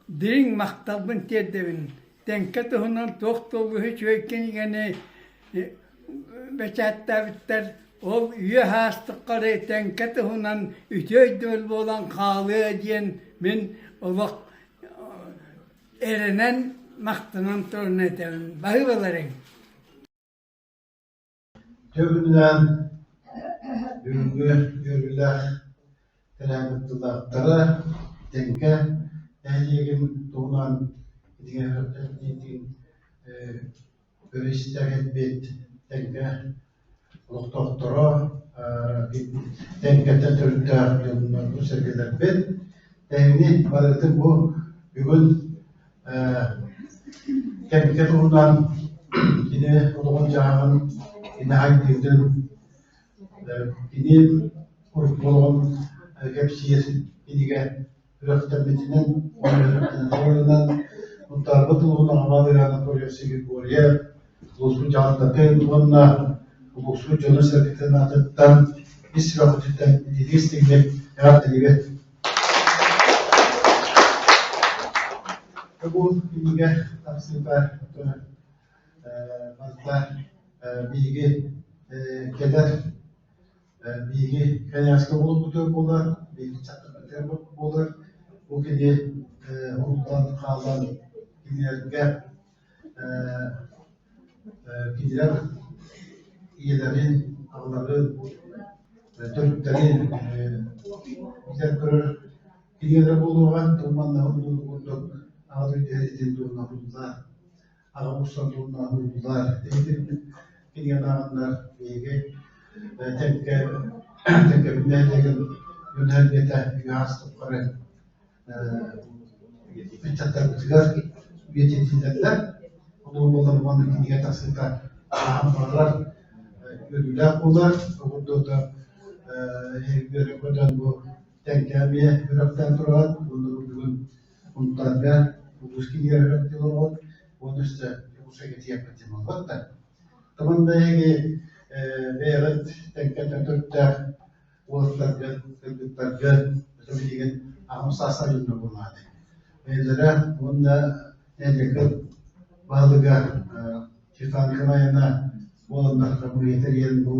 [SPEAKER 7] дириҥ махталбын тиэрдэбин. Тэҥкэ туһунан туох да олус үчүгэй кинигэни бэчээттээбиттэр. Ол үйэ саастыккары Тэҥкэ туһунан үтүө өйдөбүл буолан хаалыа диэн мин олох эрэнэн, махтанан туран этэбин. Баһыыбаларыҥ.
[SPEAKER 8] Төбүнэн бүгүҥҥү үөрүүлээх тэрээһин кыттыылаахтара Тэҥкэ нэһилиэгин туһунан итиҥ көрө-истэ кэлбит Тэҥкэ олохтоохторо Тэҥкэттэн төрүттээх дьоннорбут сэргэлэрбит тэҥни барытын бу бүгүн Тэҥкэ туһунан кини олоҕун-дьаһаҕын, кини хайдыытын, кини урукку олоҕун кэпсиир кинигэ үрэхтэммитинэн уонна үрэхтэнэн Мунтаарбыт улууһун аҕа баһылыга Анатолий Григорьев, улууспут дьаһалтатын уонна улууспут дьонун-сэргэтин аатыттан ис сүрэхпититтэн итиитик-истиҥник эҕэрдэлиибит! Бу кинигэ тахсыыта барыта биһиги кэлэр биһиги кэнэҕэски буолбутугар буолар, биһиги чаттарбытыгар буолар. Бу кини уһуллан хаалан кинилэргэ кинилэр ийэлэрин, аҕаларын, төрүттэрин билэр-көрөр кинигэлэрэ буолуоҕа. Тыл манна курдук аҕа дойду итин туһунан уһуллар, аҕа устан туһунан уһуллар. Кинигэни ааҕаннар биһиги Тэҥкэ Тэҥкэбит нэһилиэгин дьоно-сэргэтэ үһү тухары ыччаттарбытыгар үйэтитиллэллэр. Ол буоллар уонна кинигэ тахсыыта хаһан баҕарар үөрүүлээх буолар. Ол курдук үөрэн-көтөн бу Тэҥкэ эмиэ үрэхтээн тураҕыт уонна бу бүгүн Сунтаарга улуус киинигэр үрэхтии олороҕут уонна өссө Дьокуускайга тиийиэхпит диэн буолбат да. Таман да эһиги бэйэҕит Тэҥкэттэн төрүттээх уолаттаргыт, кыргыттаргыт, билигин аҕам саастаах дьоннор буоллаҕа Бэйэлэрэ уонна нэһилиэккэ баһылыга Светлана Николаевна буоланнар хамыыһыйа тэрийэн бу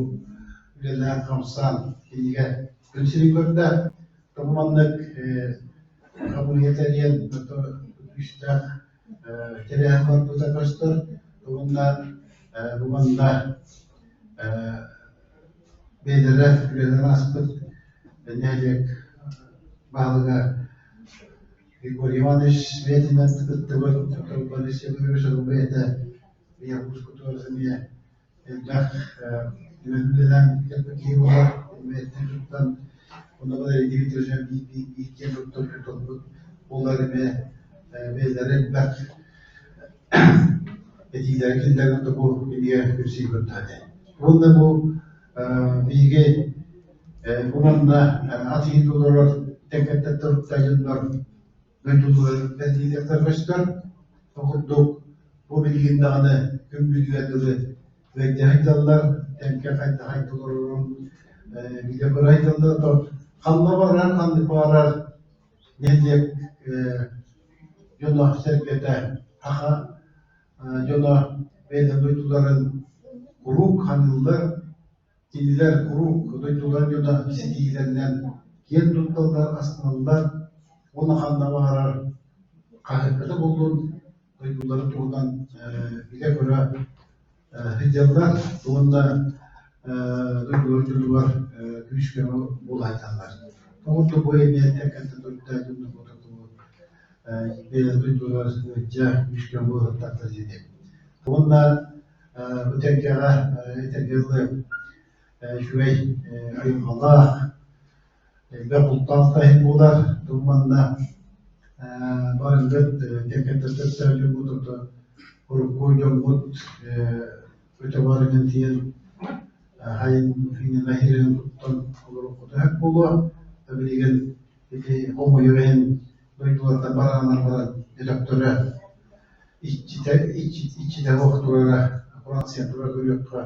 [SPEAKER 8] үлэлээн-хамсаан кинигэ күн сирин көрдө. Тоҕо маннык хамыыһыйа тэрийэн күүстээх тэрээһин барбыта көстөр. Уонна бу манна бэйэлэрэ үлэлээн ааспыт нэһилиэк баһылыга Григорий Иванович бэйэтинэн кыттыбыт, Борис Егорович бэйэтэ Якутскутугар эмиэ элбэх үлэлээн кэлбит киһи буолар. Бэйэтинэн туттан, онно Валерий Дмитриевич биир киэн туттар учууталбыт буолар эмиэ бэйэлэрэ элбэх этиилэри киллэрэн бу кинигэ күрсүй көрдөһөтэ. Уонна бу биһиги бу манна атыйын олорор тэҥкэттэн туруктайыннар дойдулары бэлиэтиэхтэр көстөр. Ол курдук бу билигин даҕаны күн бүгүнүгэр дылы ыалдьа сылдьаллар, тэҥкэ хайдах олорорун билэ көрө сылдьаллар. Ханна барар, ханнык баҕарар нэһилиэк дьоно-сэргэтэ саха дьоно бэйэлэрин дойдуларын куруук ханыыллар, кинилэр куруук дойдуларын дьоно ситиһиилэринэн киэн тутталлар, астыналлар уонна ханна баҕарар хаһыакката буоллун дойдуларын туһунан билэ-көрө сылдьаллар уонна дойдуларын дьонугар күүс-көмө буола сылдьаллар. Тоҕо бу эмиэ тэҥкэттэн төрүттээх дьоннор бэйэлэрин дойдуларыгар ыалдьа күүс-көмө буола сылдьаллар диэн. Уонна бу тэҥкэҕэ этэргэ дылы үчүгэй айылҕалаах, элбэх бултаах да иһин буолар. Манна барыгыт тэҥкэттэн төрүттээх дьоммут урукку дьоммут өтө барыгын тиийэн хайын иһирин туттан олоруоххутун сөп буолуо. Билигин ити хомойуох иһин дойдулартан барааннар баран өтөхтөрө иччитэ иччитэ суох турара Франция тура көрүөххэ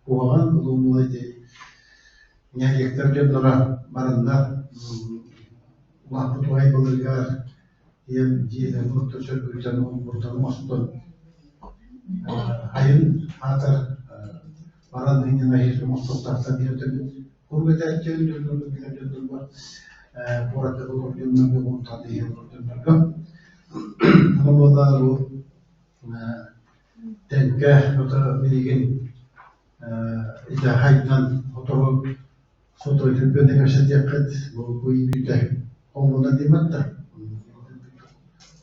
[SPEAKER 8] куһаҕан улууммула ити нэһилиэктэр дьонноро бараннар улааппыт уһайбаларыгар ийэм дьиэлэрин оттон сөргүтэн олбурдан оҥостон айын аатар баран иҥин айыыр оҥостуохтаахтар диэн куруук этээччи дьоннорго билэр дьоннорго куоракка олорор дьоннорго буолтаан иһэр дьоннорго ону буоллар бу тэҥкэ ото билигин ити хайдан отору сотору түргэнник кэпсэтиэххит бу бүтэ холбонор диэмэт да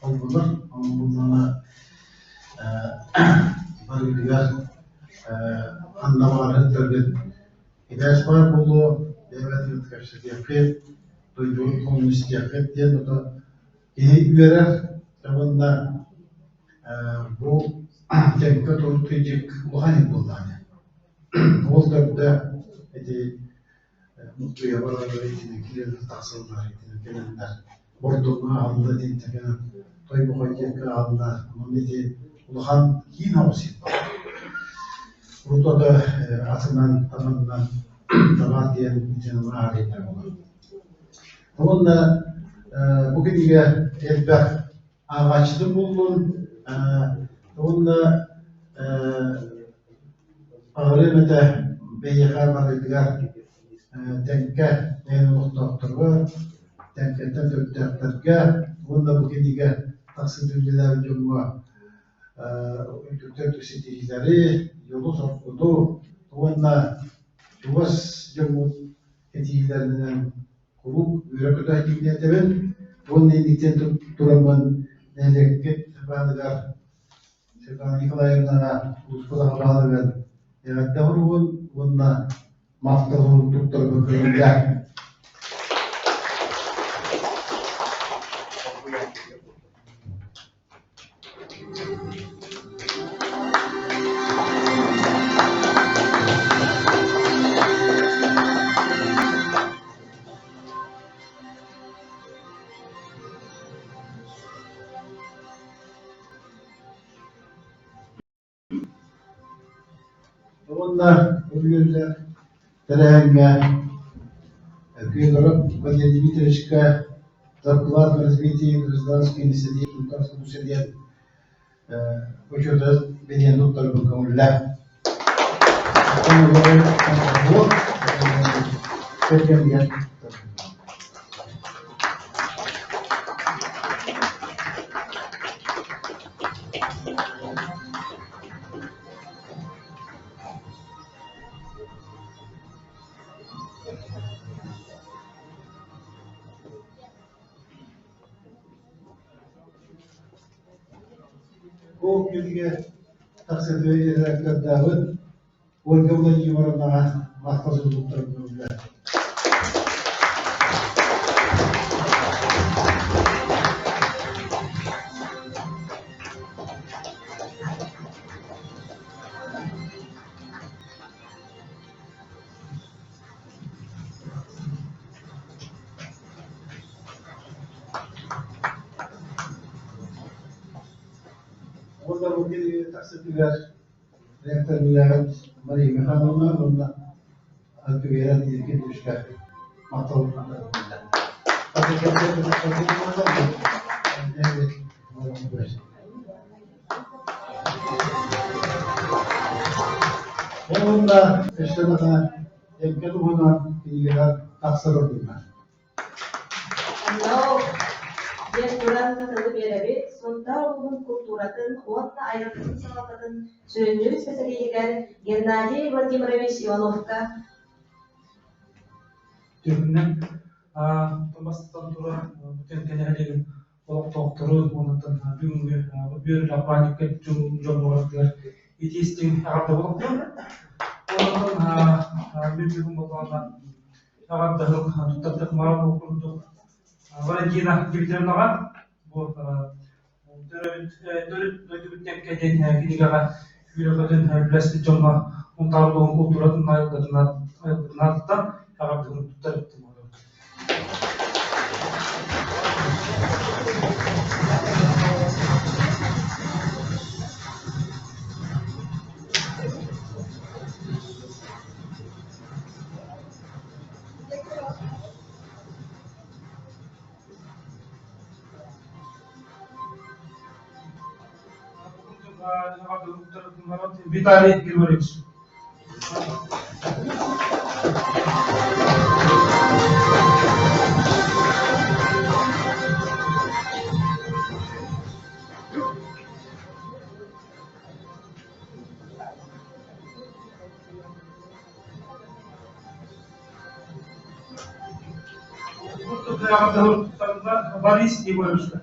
[SPEAKER 8] холбонор онно барыытыгар ханна баҕарар сылдьаргыт итээс баар буолуо бэйэбитин кэпсэтиэххит дойдубут сонун истиэххит диэн ото киһи үөрэр уонна бу тэҥкэ туртуйдьик улахан иһит буоллаҕа Ол төрдө ити Муттуйа бараллар итини киирэн тахсаллар итини кэлэннэр Бордоҥҥо аҕалла диэнтэ кэлэн Тойбохой диэкки аҕалла онон ити улахан киин оҕус баар. Урут ото атынан таманынан табаар диэн итини аарыйдар буолар. Уонна бу кинигэ элбэх ааҕааччытын буллун уонна баҕарыам этэ биһиэхэ барытыгар Тэҥкэ нэһилиэк олохтоохторугар, Тэҥкэттэн төрүттээхтэргэ уонна бу кинигэ тахсыыта үлэлээбит дьоҥҥо үрдүктэн ситиһиилэри, дьолу-соргуну уонна чугас дьоммут этиилэринэн куруук үөрэ-көтө иҥнэтэбин уонна инниктэн тураммын нэһилиэкпит баалыгар Светлана Николаевнаҕа улууспут аҕа баһылыгар эҕэрдэ оҥоругун уонна махталын туттарбын көрүллэ. Уонна бу үөрүүлээх тэрээһиҥҥэ Федоров Валерий Дмитриевичка доклад в развитии гражданской инициативы Сунтарского диэн учуутал бэлиэни туттарбын көҥүллээ. Кэргэмигэр Бу кинигэ тахсыытыгар редактордаабыт Ольга Владимировнаҕа махтал суруктарын көрүллэр. Уонна бу кинигэ тахсыытыгар редакторлааҕыт Мария Михайловна уонна Альберт Евгеньевичка махтал Уонна өссө даҕаны эҥкэ туһунан кинигэлэр тахсар ордуктар.
[SPEAKER 1] Онно диэн туран тылы биэрэбит Сунтаар улууһун култууратын уонна айылҕатын салалтатын сүрүннүүр исписэлииһигэр Геннадий Владимирович Ивановка.
[SPEAKER 9] Түһүнэн бастатан туран бүтүн кэнэһэлигин олохтоохтору уонна бүгүҥҥү үөрүүлээх баанньыкка дьон-дьонноргутугар итии-истиҥ эҕэрдэ буолуохтун. Онон мин бүгүн буоллаҕына эҕэрдэһим туттардых маар курдук Валентина Дмитриевнаҕа бу төрөөбүт төрүт дойдубут тэҥкэ диэн кинигэҕэ күүрэ-көтөн үлэлэспит дьоҥҥо Сунтаар улууһун култууратын айылгытынааттан эҕэрдэһин туттар эбиттим. Виталий Григорьевич. Борис Егоровичка.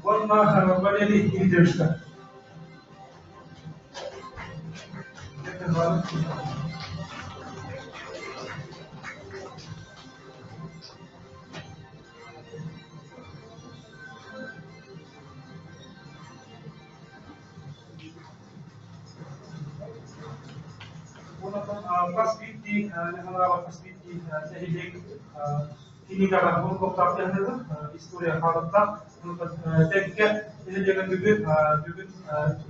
[SPEAKER 9] Уонна Валерий Дмитриевичка. Хас биирдии хас биирдии нэһилиэк кинигэҕэ олохтоох дьаһанабыт история хаалыктаах тэҥкэ нэһилиэгин бүгүн бүгүн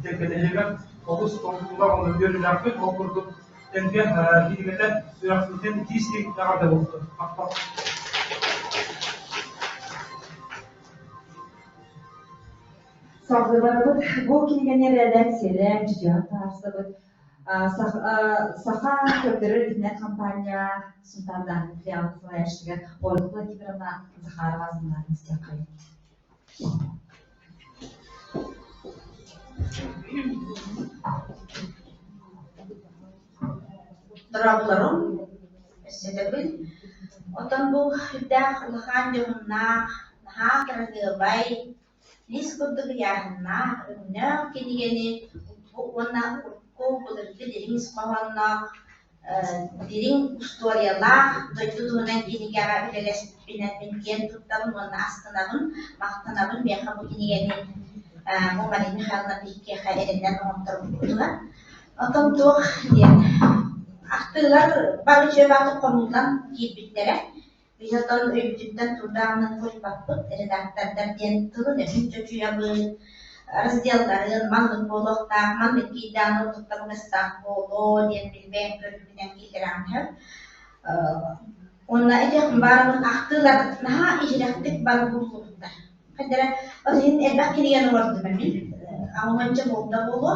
[SPEAKER 9] тэҥкэ нэһилиэгэр олус толкуллаах уонна үөрүүлээхпит ол курдук тэҥкэ кинигэтэ үөрэхпитин итии-истиҥ эҕэрдэ буолбутун махтал.
[SPEAKER 2] Салгыларбыт бу кинигэни эрэдээксийэлээн чычыһан таһаарсыбыт Саха көрдөрөр итинэн хампаанньа Сунтаардааҕы филиалын салайааччытыгар Ольга Владимировна Захарова санаатын истиэххэйиҥ.
[SPEAKER 4] Дорооболорум, өссө төгүл. Оттон бу үрдээх улахан дьоһуннаах, наһаа кыраһыабай, Лис курдук ыйааһыннаах, өҥнөөх кинигэни уонна урукку былыргы дириҥ ис хоһоонноох, дириҥ устуоруйалаах дойду туһунан кинигэҕэ үлэлэспиппинэн мин киэн туттабын уонна астынабын, махтанабын миэхэ бу кинигэни бу Мария Михайловна биһиккиэхэ эрэнэн оҥотторбуккутугар. Оттон туох диэн. Ахтыылар бары үчүгэй баҕайытык хомуллан киирбиттэрэ. Биһи оттон өйбүтүттэн турдаҕынан суруйбаппыт, редактордар диэн тылын-өһүн чочуйабыт, разделларын маннык буолуохтаах, маннык киирдэҕинэ ордук табыгастаах буолуо диэн билбэйэн көрүүбүнэн киллэрэҕин сөп. Уонна этиэхпин баарыбын ахтыылар наһаа иһирэхтик бары буллубуттар. Хайдара ол иһин элбэх кинигэни оҥордум мин. Аҕа буолда буолуо.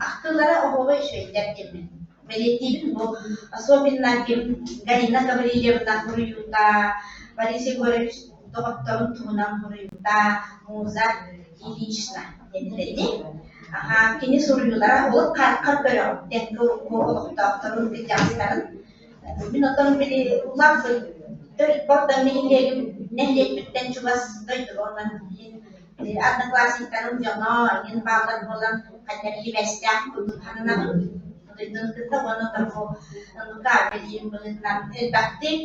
[SPEAKER 4] Ахтыылара оһуобай үчүгэйдэр диэммин бэлиэтиибин. Бу особенно ким Галина Гаврильевна суруйуута, Борис Егорович доҕотторун туһунан суруйуута, Муза Ильична диэн этэ. Аха, кини суруйуулара олох хараххар көрөҕүн, тэҥкэ урукку олохтоохторун, кырдьаҕастарын. Мин оттон били улааппыт Бордоҥ нэһилиэгим нэһилиэкпиттэн чугас дойдуга онон Одноклассниктарым дьоно иһин бааллар буолан хайдах сибээстээх курдук сананабын. Дойдуну кытта уонна торгу оннука билиим быһыытынан элбэхтик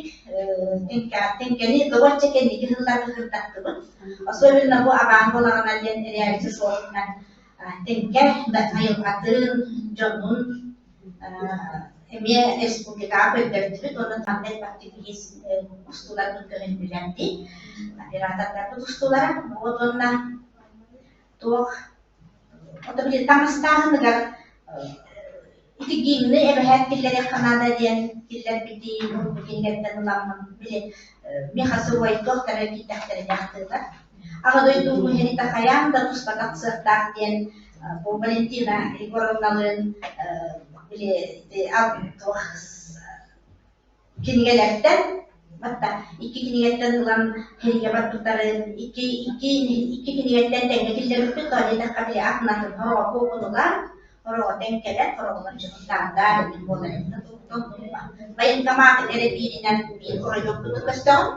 [SPEAKER 4] тэҥкэни добуочча кэнники сылларга сырдаттыбыт. Особенно бу абаан буолаҕына диэн реалити шоутунан тэҥкэ айылҕатын, дьонун эмиэ республикаҕа көрдөрдүбүт уонна манна элбэхтик биһи устууларбыт көһүннүлэр дии. Оператордарбыт устуулара. Вот уонна туох ото били таҥастааһыныгар ити гимни эбэһээт киллэриэххэ наада диэн киллэрбитим, урукку кинигэттэн ыламмын били мехасовой туохтара киирдэхтэрэ диэхтыылар. Аҕа дойду муһирита хайаан да туспа тахсыахтаах диэн бу Валентина Егоровналыын били туох кинигэлэртэн батта икки кинигэттэн ылан сэриигэ барбыттарын икки икки икки кинигэттэн тэҥҥэ киллэрбиппит тоҕо диэтэххэ били атын-атын хороҕо куокунулар хороҕо тэҥ кэлэн хороҕолор дьоһунтаардар эбит буолар военкоматы эрэ бииринэн биир оройуоппутун көстөҕүн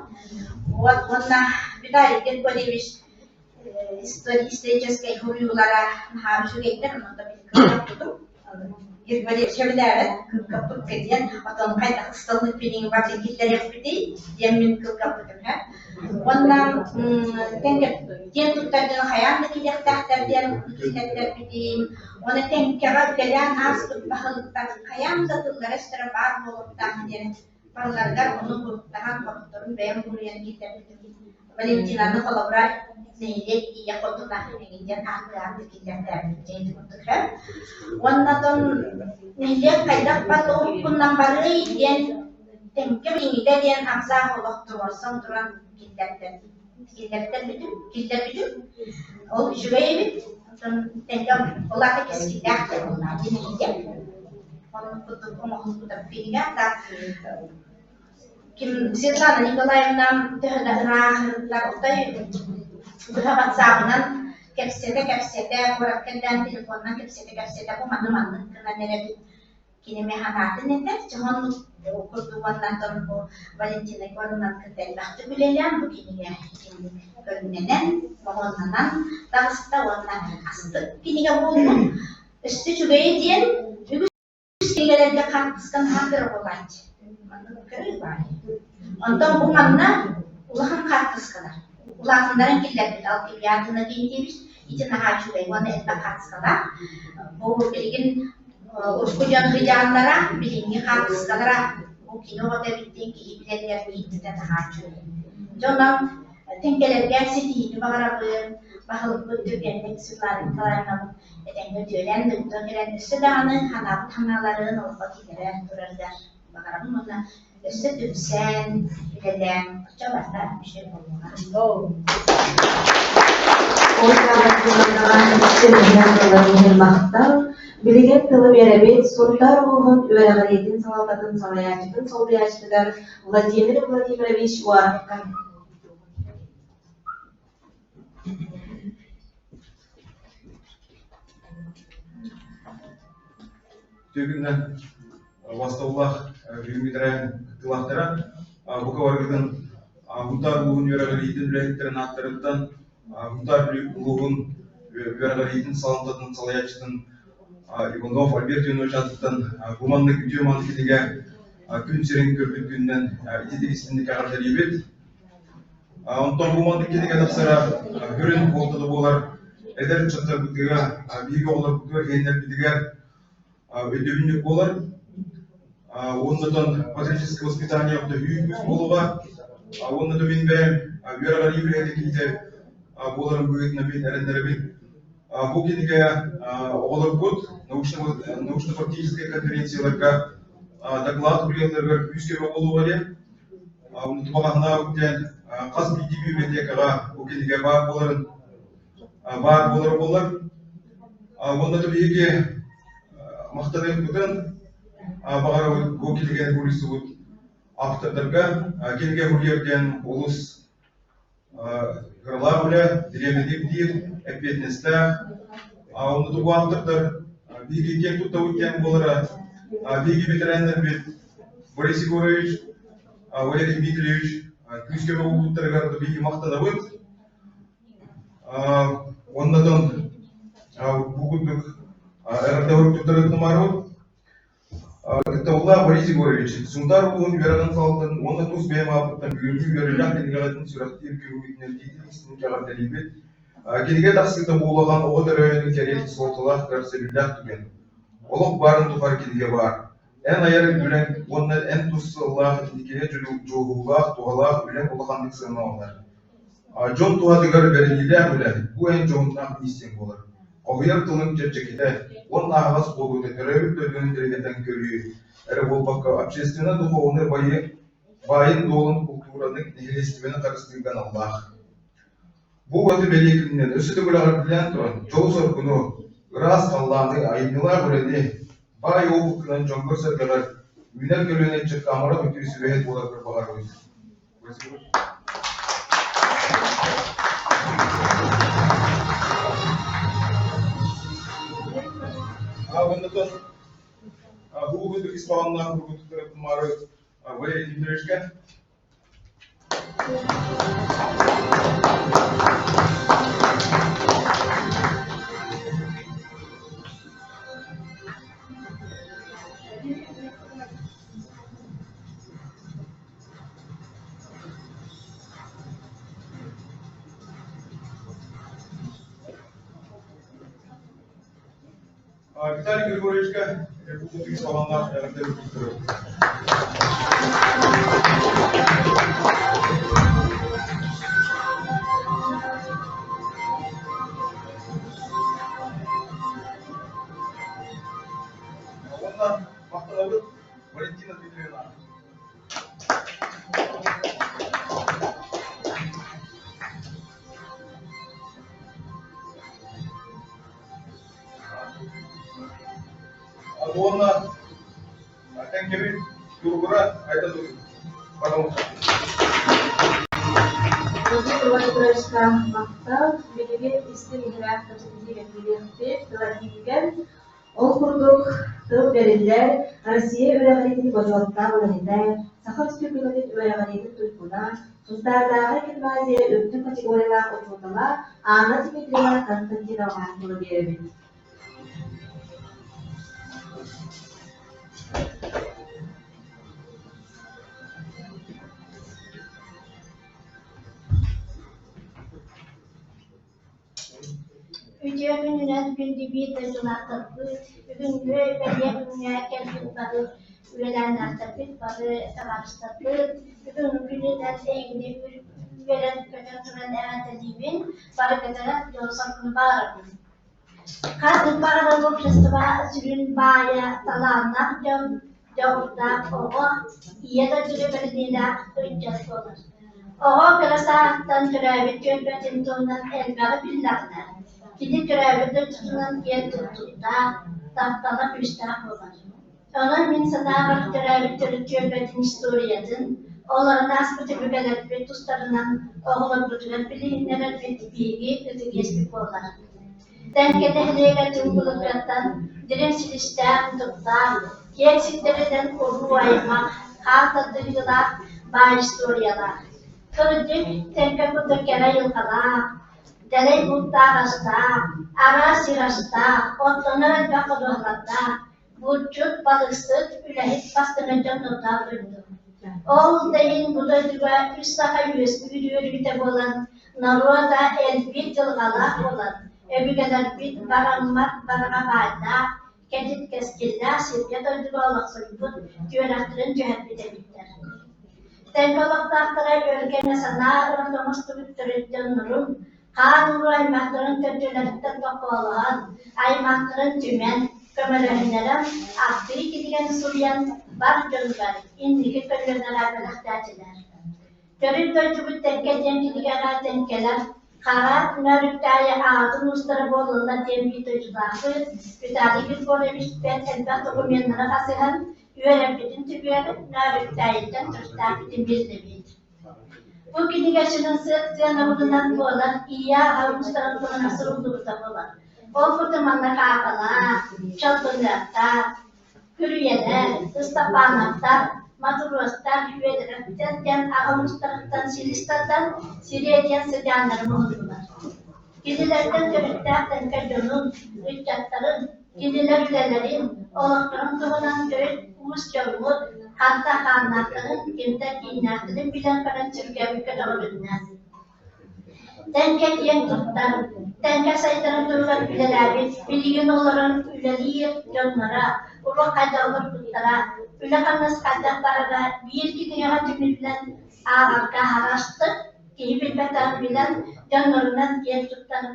[SPEAKER 4] вот уонна Виталий Григорьевич историческай суруйуулара наһаа үчүгэйдэр онон кыһаппытым Григорьевич сөбүлээбэт кылгаппыкка диэн отон хайдах ысталыыппинин барытын киллэриэхпитий диэн мин кылгаппытым һэ уонна диэн туттар дьон хайаан да киириэхтээхтэр диэн киллэрбитим уонна тэҥкэҕэ үлэлээн ааспыт баһылыктар хайаан да тыллара-өстөрө баар буолуохтаах диэн барыларыгар ону куруттаһан хотторун бэйэм буруйан киллэрбитим. Валентинаны холобура нэһилиэк ийэ хотуна эҥин диэн ааттыы киллэртээбит диэн курдук һэ. Уонна тон нэһилиэк хайдах бас уһуккуннан барыай диэн тэҥкэ билиҥҥитэ диэн абзаах олох туруорсан туран киллэртэр киллэртэрбитим киллэрбитим. Ол үчүгэй эбит. Оттон тэҥкэ ол аата кэскиллээх диэн буоллаҕа дии нэһилиэк. Оннук курдук оҥоһуллубута кинигэ так ким Светлана Николаевна төһө да ыраахырдар отой быһа ватсабынан кэпсэтэ-кэпсэтэ куоракка кэлэн телефонунан кэпсэтэ-кэпсэтэ бу маны маннык гынан эрэбит Кини эмиэ санаатын этэр, дьоһун курдук уонна бу Валентина Егоровнаны кытта элбэхтик үлэлээн бу кинигэ итинник көрүҥнэнэн, моһуоннанан таҕыста уонна астык кинигэ буолбут. Өссө үчүгэйэ диэн үгүс кинигэлэргэ хаартысканы наһаа кыра буолааччы. Маннык көрүү баар. Онтон бу манна улахан хаартыскалар. Улаатыннаран киллэрбит Алкивиадина Геннадьевич ити наһаа үчүгэй уонна элбэх хаартыскалаах. Бу билигин урукку дьон ыйааннара, билиҥҥи хаартыскалара бу кини оҕото эбит диэн киһи билэригэр ииттитэ наһаа үчүгэй. Дьэ онон тэҥкэлэргэ ситиһиини баҕарабын, баһылыкпыт түргэнник Светлана Николаевнабыт этэҥҥэ үтүөрэн, дойдутугар кэлэн өссө даҕаны санаабыт санааларын олоххо киллэрэ турарыгар баҕарабын уонна өссө түмсэн, үлэлээн, оччо барыта үчүгэй буолуоҕа.
[SPEAKER 1] Махтал. Билигин тылы биэрэбит Сунтаар улууһун үөрэҕириитин салалтатын салайааччытын солбуйааччытыгар Владимир Владимирович Уаровка.
[SPEAKER 10] Түгүнэн Басталлаах бүгүҥҥү тэрээһин кыттыылаахтара бука барыгытын Сунтаар улууһун үөрэҕириитин үлэһиттэрин ааттарыттан Сунтаар улууһун үөрэҕириитин салалтатын салайааччытын Иванов Альберт Иванович аатыттан бу маннык үтүө мааны кинигэ күн сирин көрбүт күнүнэн ититик истинник эҕэрдэлиибит. Онтон бу маннык кинигэ тахсара сүрүн буолтата буолар эдэр ыччаттарбытыгар, биһиги оҕолорбутугар, иһиннэрбитигэр өйдөбүнньүк буолар. Уоннатан патриотическое воспитание төһүү буолуоҕа. Уонна да мин бэйэм үөрэҕирии үлэһитэ киһитэ буоларым быһыытынан мин эрэннэрэбин. Бу кинигэ оҕолорбут научно-практическай конференцияларга доклад суруйалларыгар күүс-көмө буолуоҕа диэн. Тубаҕаһына диэн хас биирдии библиотекаҕа бу кинигэ баар буоларын баар буолара буолар. Уонна да биһиги махтаныахпытын баҕарабыт бу кинигэни суруйсубут автордарга. Кинигэ суруйар диэн олус кыралаах үлэ, бириэмэни ирдиир, эппиэтинэстээх. Онно бу автордар биһиги киэн туттабыт диэн буолара. Биһиги ветераннарбыт Борис Егорович, Валерий Дмитриевич күүскэ буолбуттарыгар биһиги махтанабыт. Оннотон бу курдук эҕэрдэ уруктуктары тумару Кыттабыллаах Борис Егорович, Сунтаар улууһун үөрэҕин салалтатын уонна тус бэйэм ааппыттан бүгүҥҥү үөрүүлээх кинигэҕитин сүрэхтиир күҥҥүтүнэн итиитин эҕэрдэлиибит. Кинигэ тахсыыта бу улахан оҕо төрөөһүнүн кэриэтэ суолталаах кэрэхсэбиллээх түгэн. Олох баарын тухары кинигэ баар. Эн айар үлэҥ уонна эн тус сыаллаах инникигэ дьулуһуулаах, туһалаах үлэҥ улаханнык сыаналанар. Дьон туһатыгар бэриниилээх үлэ бу эн дьоһуннаах миссияҥ буолар. Хоһуйар тылыҥ чэпчэкитэ уонна аһаҕас буолуута төрөөбүт дойдуну дириҥэтэн көрүү эрэ буолбакка, общественно-духовнай баайын-дуолун, култуураны, нэһилиэстибэни харыстыырга аналлаах. Бу ураты бэлиэ күнүнэн өссө төгүл эҕэрдэлээн туран, дьолу-соргуну, ыраас халлааны, айымньылаах үлэни, баай уопуккунан дьоҥҥор-сэргэҕэр, үүнэр көлүөнэ ыччакка амарах үтүө сүбэһит буоларгар баҕарабын. Валерий Дмитриевичка. Виталий Григорьевичка Республика саламнаах эҕэрдэ Уонна махтанабыт Валентина Дмитриевна. Уонна Тэҥкэбит туругура айда Пожалуйста.
[SPEAKER 1] Владимир Петровичка махтал. Билигин истиҥ иһирэх кэпсэтиһиигэ киириэхпит. Тылатиитигэр Ол курдук, тыл бэриллэр Россия үөрэҕириитин бочуоттаах үлэһитэ, Саха Республикатын үөрэҕириитин туйгуна, Сунтаардааҕы гимназия үрдүк категориялаах учуутала Анна Дмитриевна Константиноваҕа тылы биэрэбит.
[SPEAKER 11] Үтүө күнүнэн күндү биир дойдулаахтарбыт, бүгүҥҥү бэлиэ күҥҥэ кэлбит бары үөлээннээхтэрбит, бары табаарыстарбыт, бүгүҥҥү күнүнэн эһигини үөрэн-көтөн туран эҕэрдэлиибин, барыгытыгар дьолу-соргуну баҕарабын. Хас баҕарар общество сүрүн баайа талааннаах дьон, дьоҕурдаах оҕо, ийэ дойдуга бэриниилээх ыччат буолар. Оҕо кыра сааһыттан төрөөбүт түөлбэтин туһунан элбэҕи биллэҕинэ, кини төрөөбүт дойдутунан киэн туттуута, таптала күүстээх буолар. Онон мин санаабар төрөөбүт төрүт түөлбэтин историятын, олорон ааспыт өбүгэлэрбит тустарынан оҕолорбутугар билиһиннэрэрбит биһиги ытык иэспит буолар. Тэҥкэ нэһилиэгэ түҥ былыргыттан дириҥ силистээх-мутуктаах, киэҥ сирдэринэн уруу-аймах, хаан тардыһыылаах баай историялаах. Кырдьык, Тэҥкэ курдук кэрэ айылҕалаах, дэлэй бултаах астаах, араас сир астаах, оттонор элбэх ходуһалардаах, булчут, балыксыт, үлэһит бастыҥа дьоннордоох дойду. Ол да иһин бу дойдуга үс саха үөскүүр үөрүүтэ буолан, норуота элбиир дьылҕалаах буолан, өбүгэлэрбит бараммат барҕа баайдаах, кэтит кэскиллээх сиргэ-дойдуга олохсуйбут түөрэхтэрин түһэрбит эбиттэр. Тэҥҥэ олохтоохторо өр кэмҥэ санаа ырыт оҥостубут төрүт дьоннорун, хаан уруу аймахтарын төрдүлэриттэн токкоолоһон, аймахтарын түмэн, көмөлөһүннэрэн ахтыы кинигэни суруйан бар дьонугар инники көлүөнэҕэ бэлэхтээтилэр. Төрүт дойдубут Тэҥкэ диэн кинигэҕэ тэҥкэлэр хара Нөрүктээйи аатын уустара буолаллар диэн биир дойдулаахпыт Виталий Григорьевич бэрт элбэх докуменнары хасыһан үөрэппитин түмүгэр Нөөрүктээйиттэн төрүттээхпитин биллибит. Бу кинигэ сүрүн сыанабылынан буолар Ия аҕа уустарын туһунан суруллубута буолар. Ол курдук манна Каапалаах, Чалбыныаттаах, Күрүйэлэр, Ыстапаанаптар, Матуруостар, Үөдэрэптэр диэн аҕа уустарыттан силис тардан Сириэ диэн сыдьааннары муһуннулар. Кинилэртэн төрүттээх тэҥкэ дьонун, ыччаттарын, кинилэр үлэлэрин, олохторун туһунан төрүт уус дьоммут ханта хааннаахтарын, кимтэн кииннээхтэрин билэн көрөн сүргэбит көтөҕүлүннэ. Тэҥкэ диэн туттар, тэҥкэ сайдарын туһугар үлэлээбит, билигин олорон үлэлиир дьонноро, уруок хайдах олорбуттара, үлэ-хамнас хайдах барара биир кинигэҕэ түмүллэн ааҕарга аһаҕастык, киһи билбэтэҕин билэн, дьоннорунан киэн туттар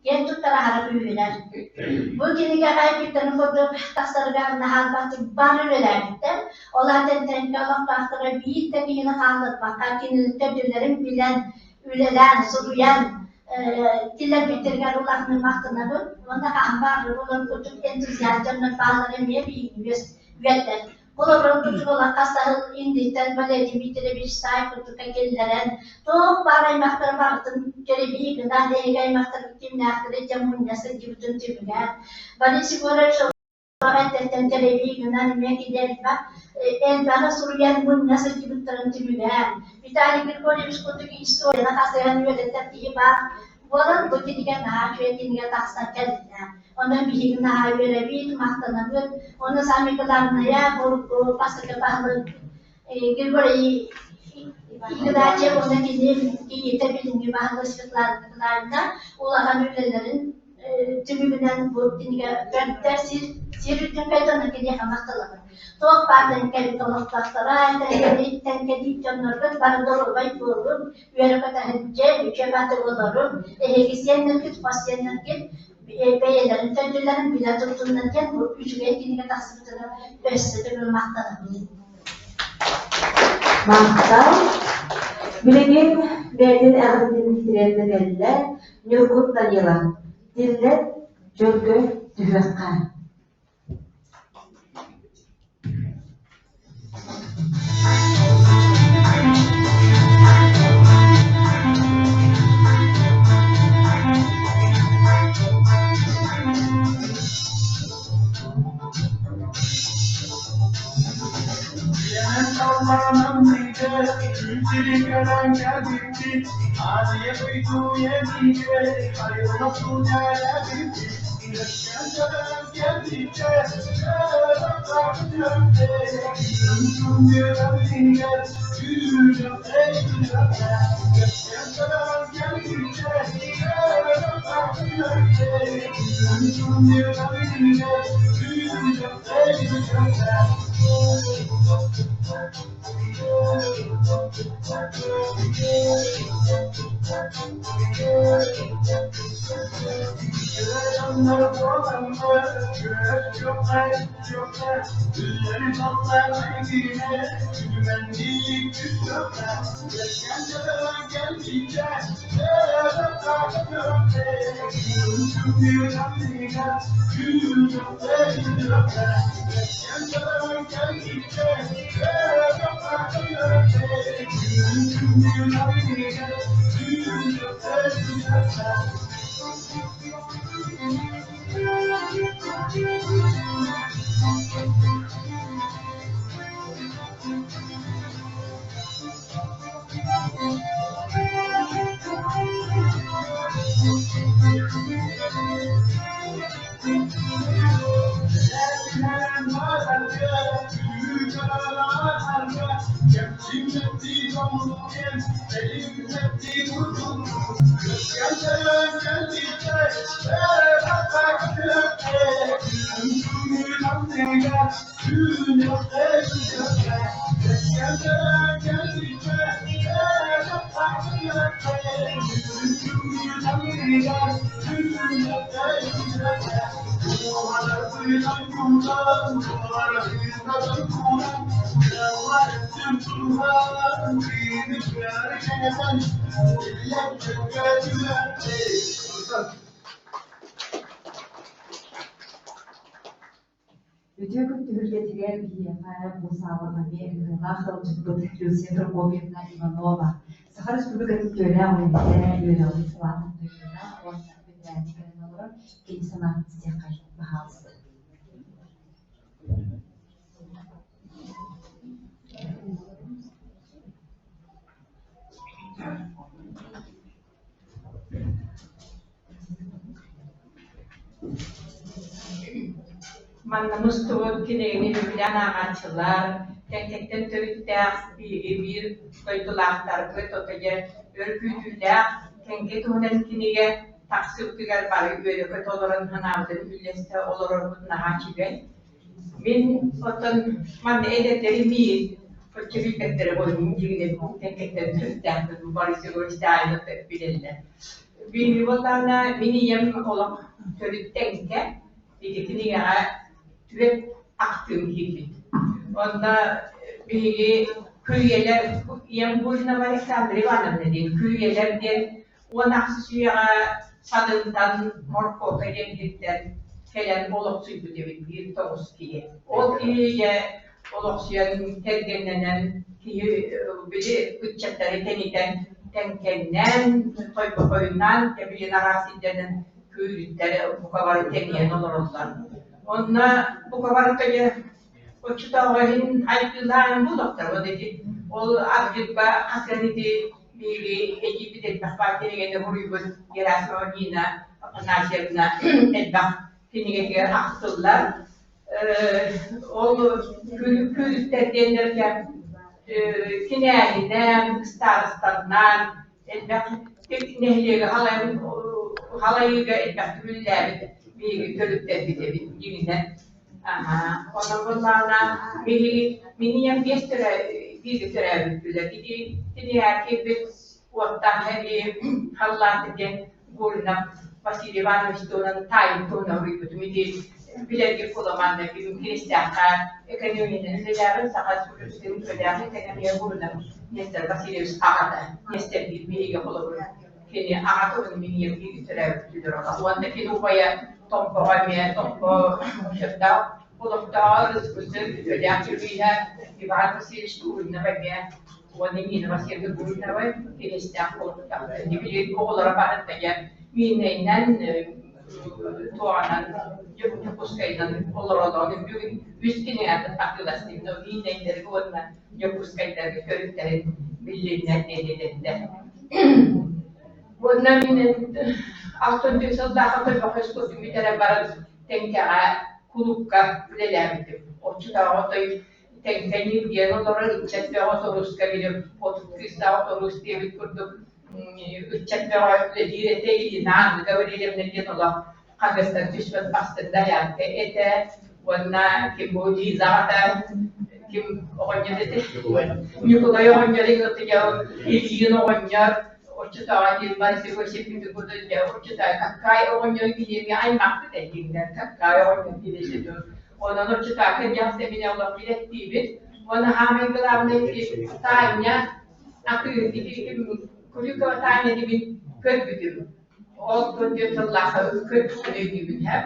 [SPEAKER 11] киэн туттар аһара күүһүрэр. Бу кинигэҕэ эппиттэрин курдук тахсарыгар наһаалбахтык бар үлэлээбиттэр. Ол аата тэҥкэ олохтоохторо биир да киһини хаалларбакка кинилэр төрдүлэрин билэн, үлэлээн, суруйан киллэрбиттэригэр улаханнык махтанабын. Уонна хаһан баҕарар олорон курдук энтузиаст дьоннор бааллара эмиэ биһигини үөрдэр. Холобура, курдук хас да сыл инниттэн Валерий Дмитриевич Сай курдукка киллэрэн, туох баар аймахтары барытын кэрэбии гынан, эһиги аймахтаргыт кимнээхтэрэ дьэ мунньа сылдьыбытын түмүгэр, Борис Егорович эрдэттэн кэрэбии гынан эмиэ кини элбэх элбэҕи суруйан мунньа сылдьыбыттарын түмүгэр, Виталий Григорьевич курдук историяны хасыһан үөрэтэр киһи баар буолан, бу кинигэ наһаа үчүгэй кинигэ тахсан кэллэ. Онон биһиги наһаа үөрэбит, махтанабыт. Уонна самое главное, бу бастакы баһылык Григорий Игнатьев уонна кини кийиитэ билиҥҥи баһылык Светлана Николаевна улахан үлэлэрин түмүгүнэн бу кинигэ көрдө сир сир үрдүн кэлдэ киниэхэ махталабын. Туох баар тэҥкэбит олохтоохторо, тэҥкэлиит дьонноргут бары доруобай буолун, үөрэ-көтө үчүгэй баты олорун, эһиги сиэннэргит, хос сиэннэргит бэйэлэрин төрдүлэрин билэ туттуннар диэн бу үчүгэй кинигэ тахсыбытыгар өссө төгүл махтанабын.
[SPEAKER 1] Махтал. Билигин бэйэтин эҕэрдэтин тириэрдэ кэллэ Ньургун Данилов. Тиллэн чөлгө түһүөххэ.
[SPEAKER 2] Үтүө күн түһүлгэтигэр биһиэхэ бу саалаҕа эмиэ ыҥырыылаах ыалдьыппыт Люция Прокопьевна Иванова, Саха Республикатын үтүөлээх үлэһитэ, үөрэҕин салаатын туйгуна уонна бэтэрээнэ кэлэн олорор, кини санаатын истиэххэ баһаалыста.
[SPEAKER 12] Манна мустубут кинигэни үбүлээн ааҕааччылар, Тэҥкэттэн төрүттээх биһиги биир дойдулаахтарбыт, отойе өр күүтүүлээх Тэҥкэ туһунан кинигэ тахсыбытыгар бары үөрэ-көтө олорон санаабытын үллэстэ олорорбут наһаа үчүгэй. Мин оттон манна эдэрдэри миин оччо билбэттэрэ буолуо дьиҥинэн Тэҥкэттэн төрүттээхпин Борис Егорович Таайнов билэллэр. Биһиги буоллаҕына мин ийэм олох төрүт Тэҥкэ ити кинигэҕэ түөрт ахтыым киирбит. Онно биһиги Күрүйэлэр ийэм Гуринова Александра Ивановна диэн Күрүйэлэр диэн уон ахсыс үйэҕэ Садынтан Моркуока диэн сиртэн кэлэн олохсуйбут эбит биир тоҕус киһи. Ол киһи дьэ олохсуйан кэргэннэнэн киһи били ыччаттары тэнитэн тэҥкэннээн хойбохойунаан тэбилин араас сирдэринэн күүрүттэр бука бары тэнийэн олороллор. Онно бука бары дьэ оччотооҕу иһин айгыылаан буолуохтара вот ити ол аргыппа хасан ити биһиги эдьиийбит элбэх баар кинигэни суруйбут Герасимова Нина Афанасьевна элбэх кинигэтигэр ахтыллар. Ол күлүктэр диэннэргэ кинээһинэн, ыстаарыстарынан элбэх нэһилиэги халайыыга элбэхтик үлэлээбит биһиги төрүттэрбит эбит дьиҥинэн. Онон буоллаҕына биһиги мин ийэм биэс бииргэ төрөөбүппүлэр. Ити тиниһээ киирбит уоттаах эбии халлаан диэн Гуринов Василий Иванович туһунан таайым туһунан суруйбутум. Ити билэргэ куламанна бүгүн Киристээххэ экономиянан үлэлээбит Саха Республикатын үтүөлээх экономия Гуринов Нестер Васильевич аҕата. Нестер биир биһиги холобур кини аҕата уонна мин ийэм бииргэ төрөөбүттүүлэр уонна кини убайа Томпоҕо эмиэ Томпо сөптөөх олохтооҕо Рыскусыр үтүөлээх юриһа Иван Васильевич Гуринов эмиэ уонна Нина Васильевна Гуринова кириэстээх олохтоохтор. Билигин оҕолоро барыта дьэ Миирнэйинэн туоҕанан Дьокуускайынан олороллор. Бүгүн үс кинигэ атыыластым. Миирнэйдэргэ уонна Дьокуускайдарга төрүттэрин биллиннэр диэн этэллэр. Уонна мин алтан сыллаахха Тойбохой оскуолатын бүтэрэн баран Тэҥкэҕэ кулуупка үлэлээбитим. Оччотооҕу той Тэҥкэ ньиргийэн олорор ыччат бөҕө торуска били 30 кыыстаах торуус диэбит курдук ыччат бөҕө үлэлиир этэ Ирина Анна Гаврильевна диэн олох хаһыаттан түспэт бастыҥ доярка этэ уонна ким бу Лиза аҕата ким оҕонньор этэ Ньукулай оҕонньор Ильин оҕонньор оччотооҕу диэн Борис сиппити курдук дьэ оччотооҕу Каккай оҕонньор киниэхэ аймахпыт этиҥнэр Каккай оҕонньор диэн онон оччотооҕу кырдьаҕас эмиэ олох билэттиибит уонна хаамай главный Таня атыы Куликова Таня дибин көрбүтүм ол көрдүөн сыллаахха көрбүппүн өйдүүбүн һэ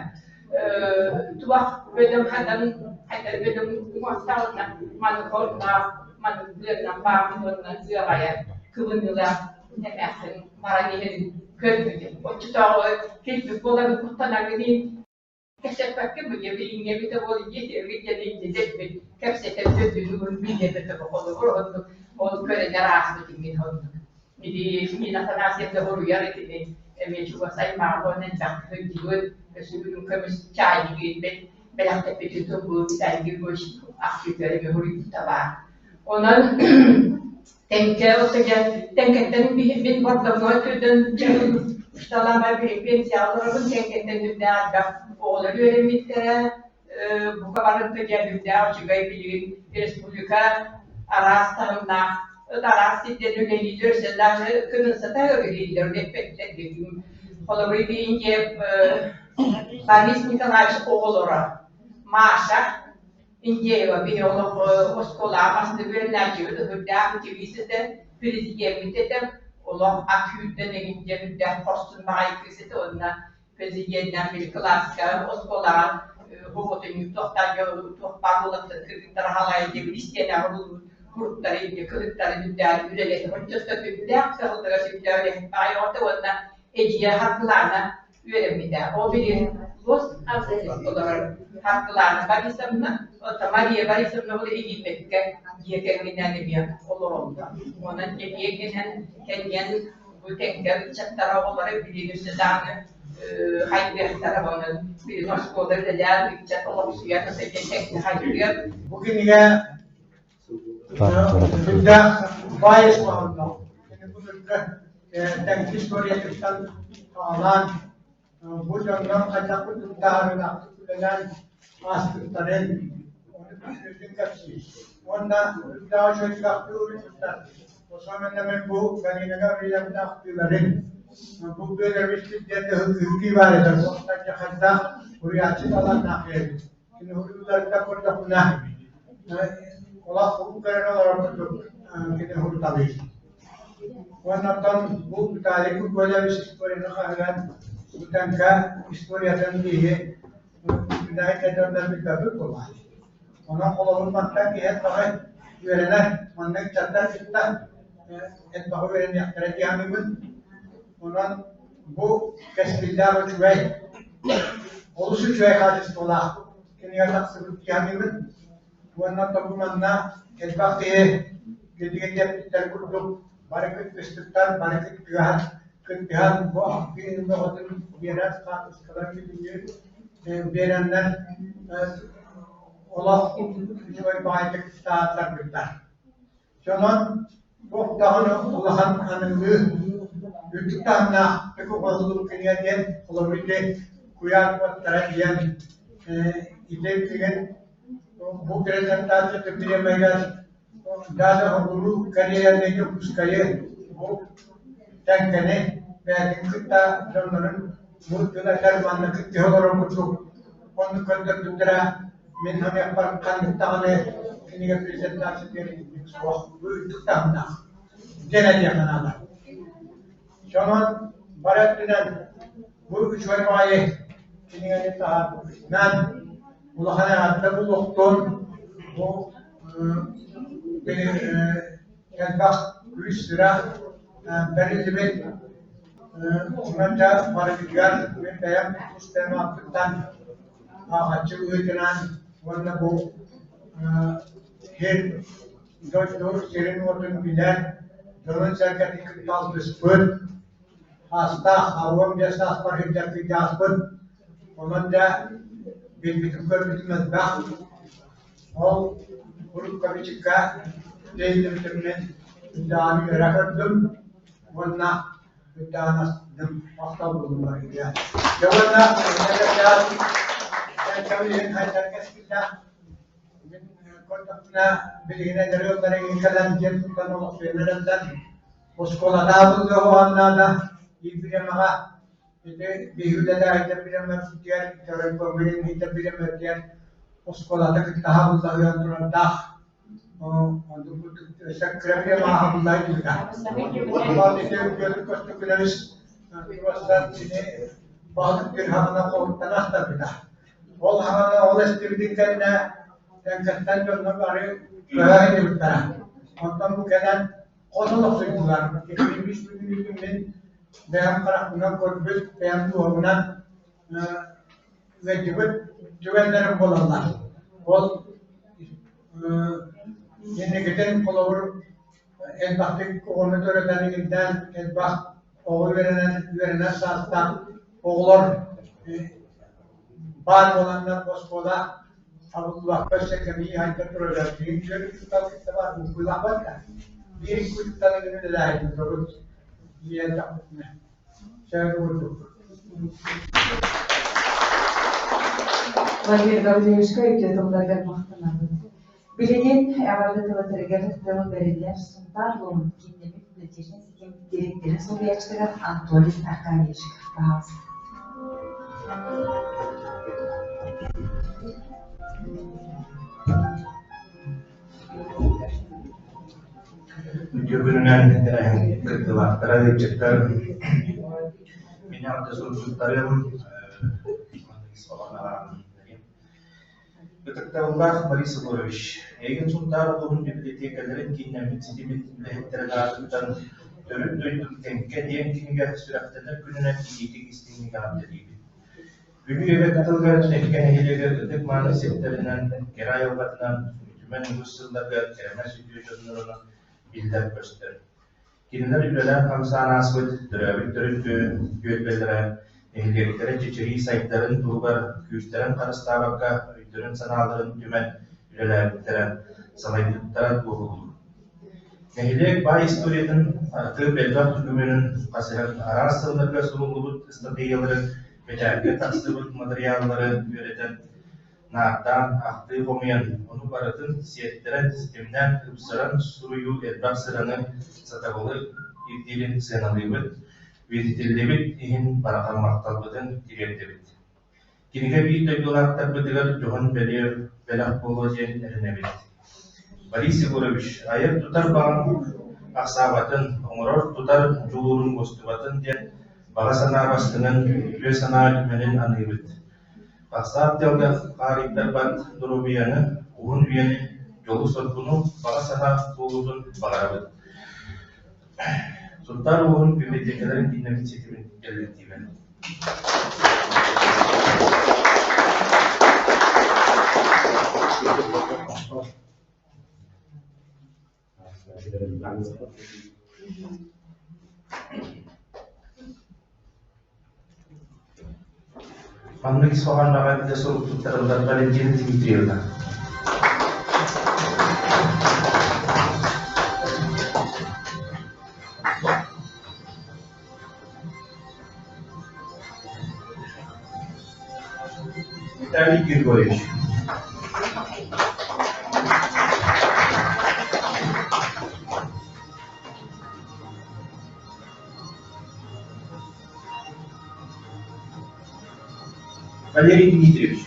[SPEAKER 12] туох бөдөҥ хатан хайдар бөдөҥ уҥуохтаҕына маннык ордоох маннык быаннан бааммыт уонна ыаҕайа кыбыныылаах эмээхсин баран иһэрин көрбүтүм оччотооҕу кэлбит буолан куттанаргын кэпсэппэккэ быйа билиҥҥэ эбитэ буол дьиэтигэр диэн инньэ кэпсэтэн төрдүн билбэтэ холобур оннук ол көрөнөр ааспыт мин оннук Ити Нина Афанасьевна суруйар итини эмиэ чугас аймаҕа уонна элбэх сылдьыбыт, өссө бүгүн көмүс чаайнигы бэлэхтэппитин туһугар Виталий Григорьевич ахтыытыгар эмиэ суруйбута баар. Онон Тэҥкэ отыгар Тэҥкэттэн мин Бордоҥҥо түрдэн усталаабар пенсияҕа олоробун Тэҥкэттэн үрдээх элбэх оҕолор үөрэммиттэрэ. Бука барыта дьэ үчүгэй билигин республика араас таһымнаах араас сирдэн үлэлииллэр, өссө даже кынынсата үлэлииллэр эппэттэр дэтим. Холобур, Индия Борис Николаевич оҕолоро Маша Индеева биһи олох оскуолаҕа бастыҥ үөрэнээччибит ыһырдаах активист этэ, президеммит этэ, олох ат сүүрдэн эҥин диэн үрдээх хорсун баҕайы кыыс этэ уонна президеннээх били кылааска оскуолаҕа оҕотунньук туохтаах туох баар буолаттан кыргыттар аһалайын диэбит истиэнэҕэ булбут куруктары инде кылыктарын үрдээн үлэлэтэ оччотто сүрдээх кыһаллара сүрдээх үлэһит баҕайы оҕото уонна эдьиийэ Харгылаана үөрэммитэ. Ол билигин Лос-Анджелес олорор Харгылаана Борисовна, оттон Мария Борисовна ол Египеккэ дьиэ кэргэнинэн эмиэ олороллор. Онон дьиэ кэргэн бу тэҥҥэ ыччаттара оҕолоро билигин өссө даҕаны хайдыахтара онон билигин оскуола үлэлээн ыччат олохсуйан тэҥҥэ хайдыа.
[SPEAKER 13] Бу кинигэ сүрдээх баай ис хоһоонноох. Кини бу тэҥки историятыттан саҕалаан бу дьоннор хайдах курдуктааһынынаахтык үлэлээн ааспыттарын ону бүтүннүүтүн кэпсиир. Уонна үрдээх үчүгэйдик ахтыы уруйбуттар. Особенно мин бу Галина Гаврильевна ахтыыларын бу Беларусь диэн ыһыы баар этэ. Бу хайдах уруйааччы талааннаах эбит. Кини уруйууларыттан көрдөхпүнэ олох уу көрөн олорор курдук кини уруйталыыр. Уонна оттон бу Виталий Куколевич историяны хаһыган Бутанка историятын биһи Күнэһит кэдэрдэр билбэппит буоллаҕа. Онон холобур мантан киһи элбэҕи үөрэнэр, манна ыччаттар кытта элбэҕи үөрэниэхтэрэ дии саныыбын. Онон бу кэскиллээх үчүгэй, олус үчүгэй хаачыстыбалаах кинигэ тахсыбыт дии саныыбын. Уонна тобу манна элбэх киһи билигин диэбиттэр курдук бары кыттыспыттар, бары кыттыһан, кыттыһан бу ахтыы бөҕөтүн биэрэр хаартыскалар бүтүннүү биэрэннэр олох үчүгэй баҕайытык тааттарбыттар. Дьонон туох даҕаны улахан аныгылыы үрдүк таһымнаах оҥоһуллубут кинигэ диэн холобур ити куйаар уоттара диэн ити билигин бу презентация бириэмэгэр даже оҕуруу Кореяны Дьокуускайы бу Тэҥкэни бэйэтин кытта дьоннорун бу тыл этэр манна кыттыһа олорор курдук оннук көрдөрбүттэрэ Мин саныахпар ханнык даҕаны кинигэ презентациятыгар итинник суох, үрдүк таһымнаах диэн этиэххэ наада. Дьонун бары өттүнэн бу үчүгэй баҕайы кинигэни таһаарбытынан улахан эҕэрдэ буолуохтун бу элбэх күүс-сүрэх бэриллибит онон барыбытыгар мин бэйэм тус бэйэм ааппыттан ааҕааччы быһыытынан уонна бу сир дойду сирин-уотун билэр, дьонун-сэргэтин кытта алтыспыт, аастаах, 85 сааспар сылдьар кырдьаҕаспын. Онон да билбитим-көрбүтүм элбэх. Ол урукка-бичиккэ тиэйдибитим мин даҕаны үөрэ көрдүм уонна махтал буолуҥ Дьэ уонна кэбилиһин хайдар кэскиллээх мин көрдөхпүнэ билигин эдэр ыаллар эҥин кэлэн дьиэ туттан олохсуйан эрэллэр оскуолатаабыллыа оһооннаада биир бириэмэҕэ ити биһи үлэлээһиттэн бириэмэбитигэр дьарык бириэмэбитигэр оскуолата кытта хааллаһыан турардаах Ол хаҥана ол эстибитин кэннэ Тэҥкэттэн дьоннор бары көһө сылдьыбыттара. Онтон бу кэлэн хос олохсуйдулар. Иккис күнү мин бэйэм харахпынан көрбүт, бэйэм туһабынан ыалдьыбыт түгэннэрим буолаллар. Ол инникитин холобур элбэхтик оҕону төрөтөн иҥирдээн элбэх оҕо үөрэнэн үөрэнэр саастаах оҕолор баар буоланнар оскуола табыллыбакка өссө кэмии хайда турар биир үчүгэй кытта баар буккуйлаабат да биир куттан үлэлээһин турабыт диэн Чэ курдук.
[SPEAKER 2] Владимир Гаврильевичка үтүө тылларгар махтанабыт. Билигин эҕэрдэ тылытырыгар тыл бэриллэр Сунтаар улууһун кииннэммит библиотечнай ситим дириэктэрин солбуйааччытыгар Анатолий Аркадьевичка пожалуйста.
[SPEAKER 14] Үтүө күнүнэн тэрээһин кыттыылаахтара, ыалдьыттар, мин эҕэрдэ суруйбуттарым Ытыктабыллаах Борис Егорович, эйигин Сунтаар улууһун библиотекаларын кииннэммит ситимин үлэһиттэрин аатыттан Төрүт дойдум Тэҥкэ диэн кинигэ сүрэхтэнэр күнүнэн итиитик-истиҥник эҕэрдэлиибин. Бүлүү эбэ кытылыгар Тэҥкэ нэһилиэгэр ытык-мааны сирдэринэн, кэрэ айылҕатынан, үтүмэн үгүс сылларга кэрэмэс үтүө дьоннорунан биллэр-көстөр. Кинилэр үлэлээн-хамсаан ааспыт төрөөбүт төрүт түөлбэлэрэ, нэһилиэктэрэ чэчирии сайдарын туһугар күүстэрин харыстаабакка өйдөрүн-санааларын түмэн үлэлээбиттэрэ, салайбыттара туоһулуур. Нэһилиэк баай историятын архыып элбэх докумуонун хасыһан араас сылларга суруллубут ыстатыйалары, бэчээккэ тахсыбыт матырыйааллары үөрэтэн, наардаан, ахтыы хомуйан, ону барытын сиэттэрэн, ситимнээн, ыпсаран суруйуу элбэх сыраны, сатабылы ирдиирин сыаналыыбыт, үйэтитиллибит иһин барҕа махталбытын тириэрдэбит. Кинигэ биир дойдулаахтарбытыгар дьоһун бэлиэ бэлэх буолуо диэн эрэнэбит. Борис Егорович, айар-тутар баҕаҥ ахсаабатын, оҥорор-тутар дьулууруҥ уостубатын диэн баҕа санаа бастыҥын, үтүө санаа үтүмэнин аныыбыт. Ахсаат дьалга хаарыйтарбат доруобуйаны, уһун үйэни, дьолу-соргуну, баҕа санаа туолуутун баҕарабыт. Сунтаар улууһун библиотекаларын кииннэммит ситимин кэллэктиибэ. Маннык ис хоһоонноох эбитэ сурук туттарыллар Валентина Дмитриевна. Виталий Григорьевич. Валерий Дмитриевич.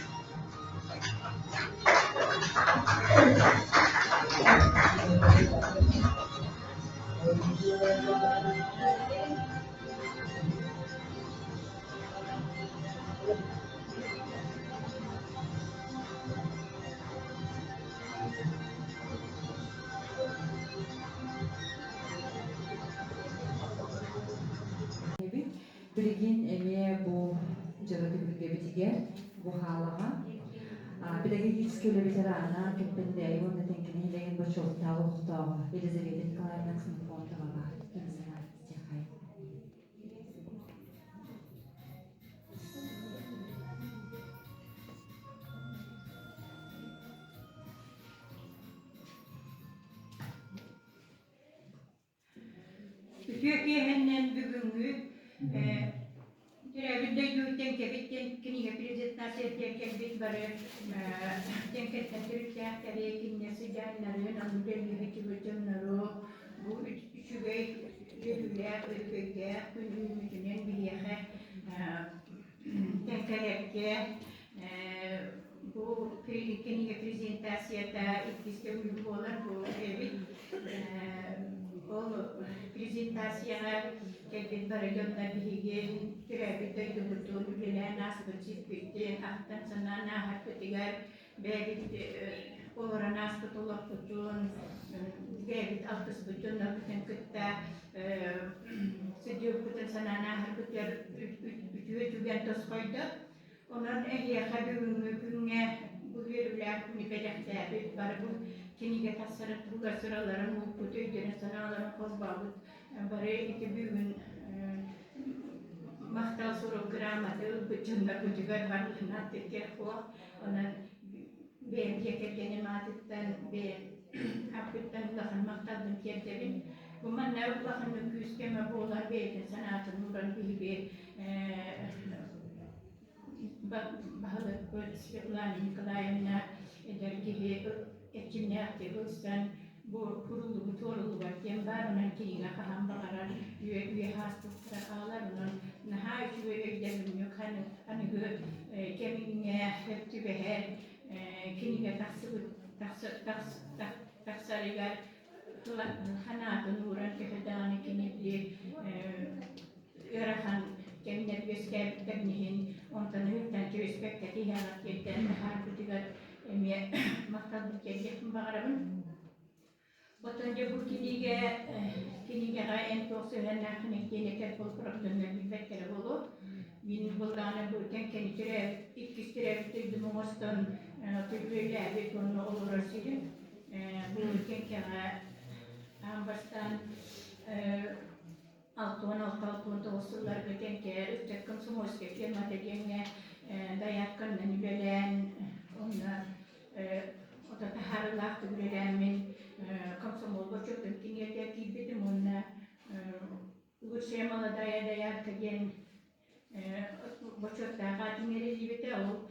[SPEAKER 2] Билигин эмиэ бу дьоро түһүлгэбитигэр бу хаалаҕа педагогическай үлэ ветерана Кэмпэндээйи уонна Тэҥкэ нэһилиэгин бочуоттаах олохтооҕо Елизавета Николаевна Ксенофонтова баар.
[SPEAKER 12] Үтүө киэһэннэн бүгүҥҥү төрөөбүт дойдуттан кэбит диэн кинигэ презентациятыгар кэлбит бары Тэҥкэттэн төрүттээхтэри, кинилэр сыдьааннарын, онно үлэлиэхэ дьоннору бу үчүгэй үөрүүлээх, өрөгөйдөөх күн үүммүтүнэн биһиэхэ Тэҥкэлэргэ бу кинигэ презентацията иккис төгүл буолар бу эбит. Ол презентацияҕа кэлбит бары дьоннор биһиги төрөөбүт дойдубутун үлэлээн ааспыт сирбитин ахтан-санаан ааһарбытыгар бэйэбит олорон ааспыт олохпутун, бэйэбит алтыспыт дьоннорбутун кытта сылдьыбыппытын санаан ааһарбытыгар үтүө түгэн тосхойдо. Онон эһиэхэ бүгүҥҥү күҥҥэ бу үөрүүлээх күнү бэлэхтээбит бары бу кинигэ тахсарын туһугар сыраларын ууппут, өйдөрүн-санааларын холбообут бары ити бүгүн махтал сурук грамота ылбыт дьоннорбутугар барыларынан тиргэх-хуох. Онон бэйэм дьиэ кэргэним аатыттан, бэйэм аппыттан улахан махталбын тиэрдэбин. Бу манна улаханнык күүс-көмө буолар бэйэтин санаатын ууран биһиги. Баһылыкпыт Светлана Николаевна эдэр киһи эрчимнээхтик ылсан бу куруллубут туоруллубат диэн баар, онон кинигэ хаһан баҕарар үөһэ ааспыттара хаалар, онон наһаа үчүгэй өйдөбүнньүк аныгы кэмҥэ сөп түбэһэр кинигэ тахсыбыт тахсарыгар санаатын ууран төһө даҕаны кини били ыарахан кэмнэр үөскээбиттэрин иһин онтон ыһыктан кэбиспэккэ тиһэҕэр тиэрдэн таһаарбытыгар эмиэ махталбын тиэрдиэхпин баҕарабын. Оттон дьэ бу кинигэ кинигэҕэ эн туох сыһыаннааххыный диэн этэр буолбуттарын билбэттэрэ буолуо. Мин былаана бу Тэҥкэни төрөөбүт иккис төрөөбүт дойдум оҥостон үлэлээбит уонна олорор сирим. Бу Тэҥкэҕэ аан бастаан 66-69 сылларга Тэҥкэ ыччат комсомольскай фирмата диэҥҥэ дайаакканнан үлэлээн уонна ото таһаарыылаахтык үлэлээммин комсомол бочуотун кинигэтэ киирбитим уонна Лучшая молодая доярка диэн бочуоттаах аатын иҥэриллибитэ. Ол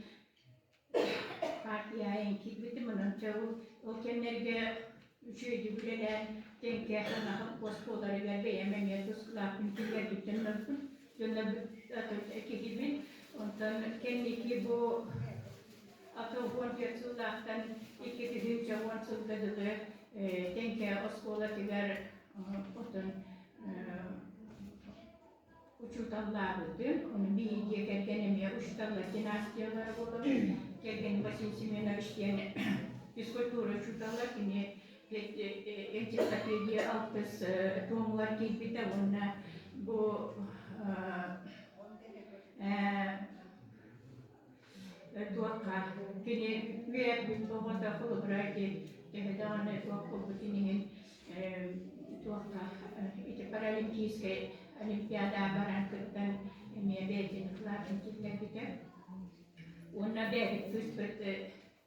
[SPEAKER 12] партия айан киирбитим. Онон чэ ол кэмнэргэ үчүгэйдик үлэлээн Тэҥкэ холкуос буоларыгар бэйэм эмиэ тус кылааппын киллэрбиттэн олорбун. Дьоннорбут киһибин. Онтон кэнники бу 64 сыллаахтан 2010 сылга дылы Тэҥкэ оскуолатыгар отон учууталлаабытым. Ону биһиги дьиэ кэргэн эмиэ учууталлар династиялара буолабыт. Кэргэним Василий Семенович диэн физкультура учуутала, кини энциклопедия алтыс туомугар киирбитэ уонна бу туохха кини үөрэппит оҕото холобура ити төһө даҕаны туох буолбутун иһин туохха ити паралимпийскай олимпиадаҕа баран кыттан эмиэ бэйэтин кылаатын киллэрбитэ. Уонна бэйэбит кыыспыт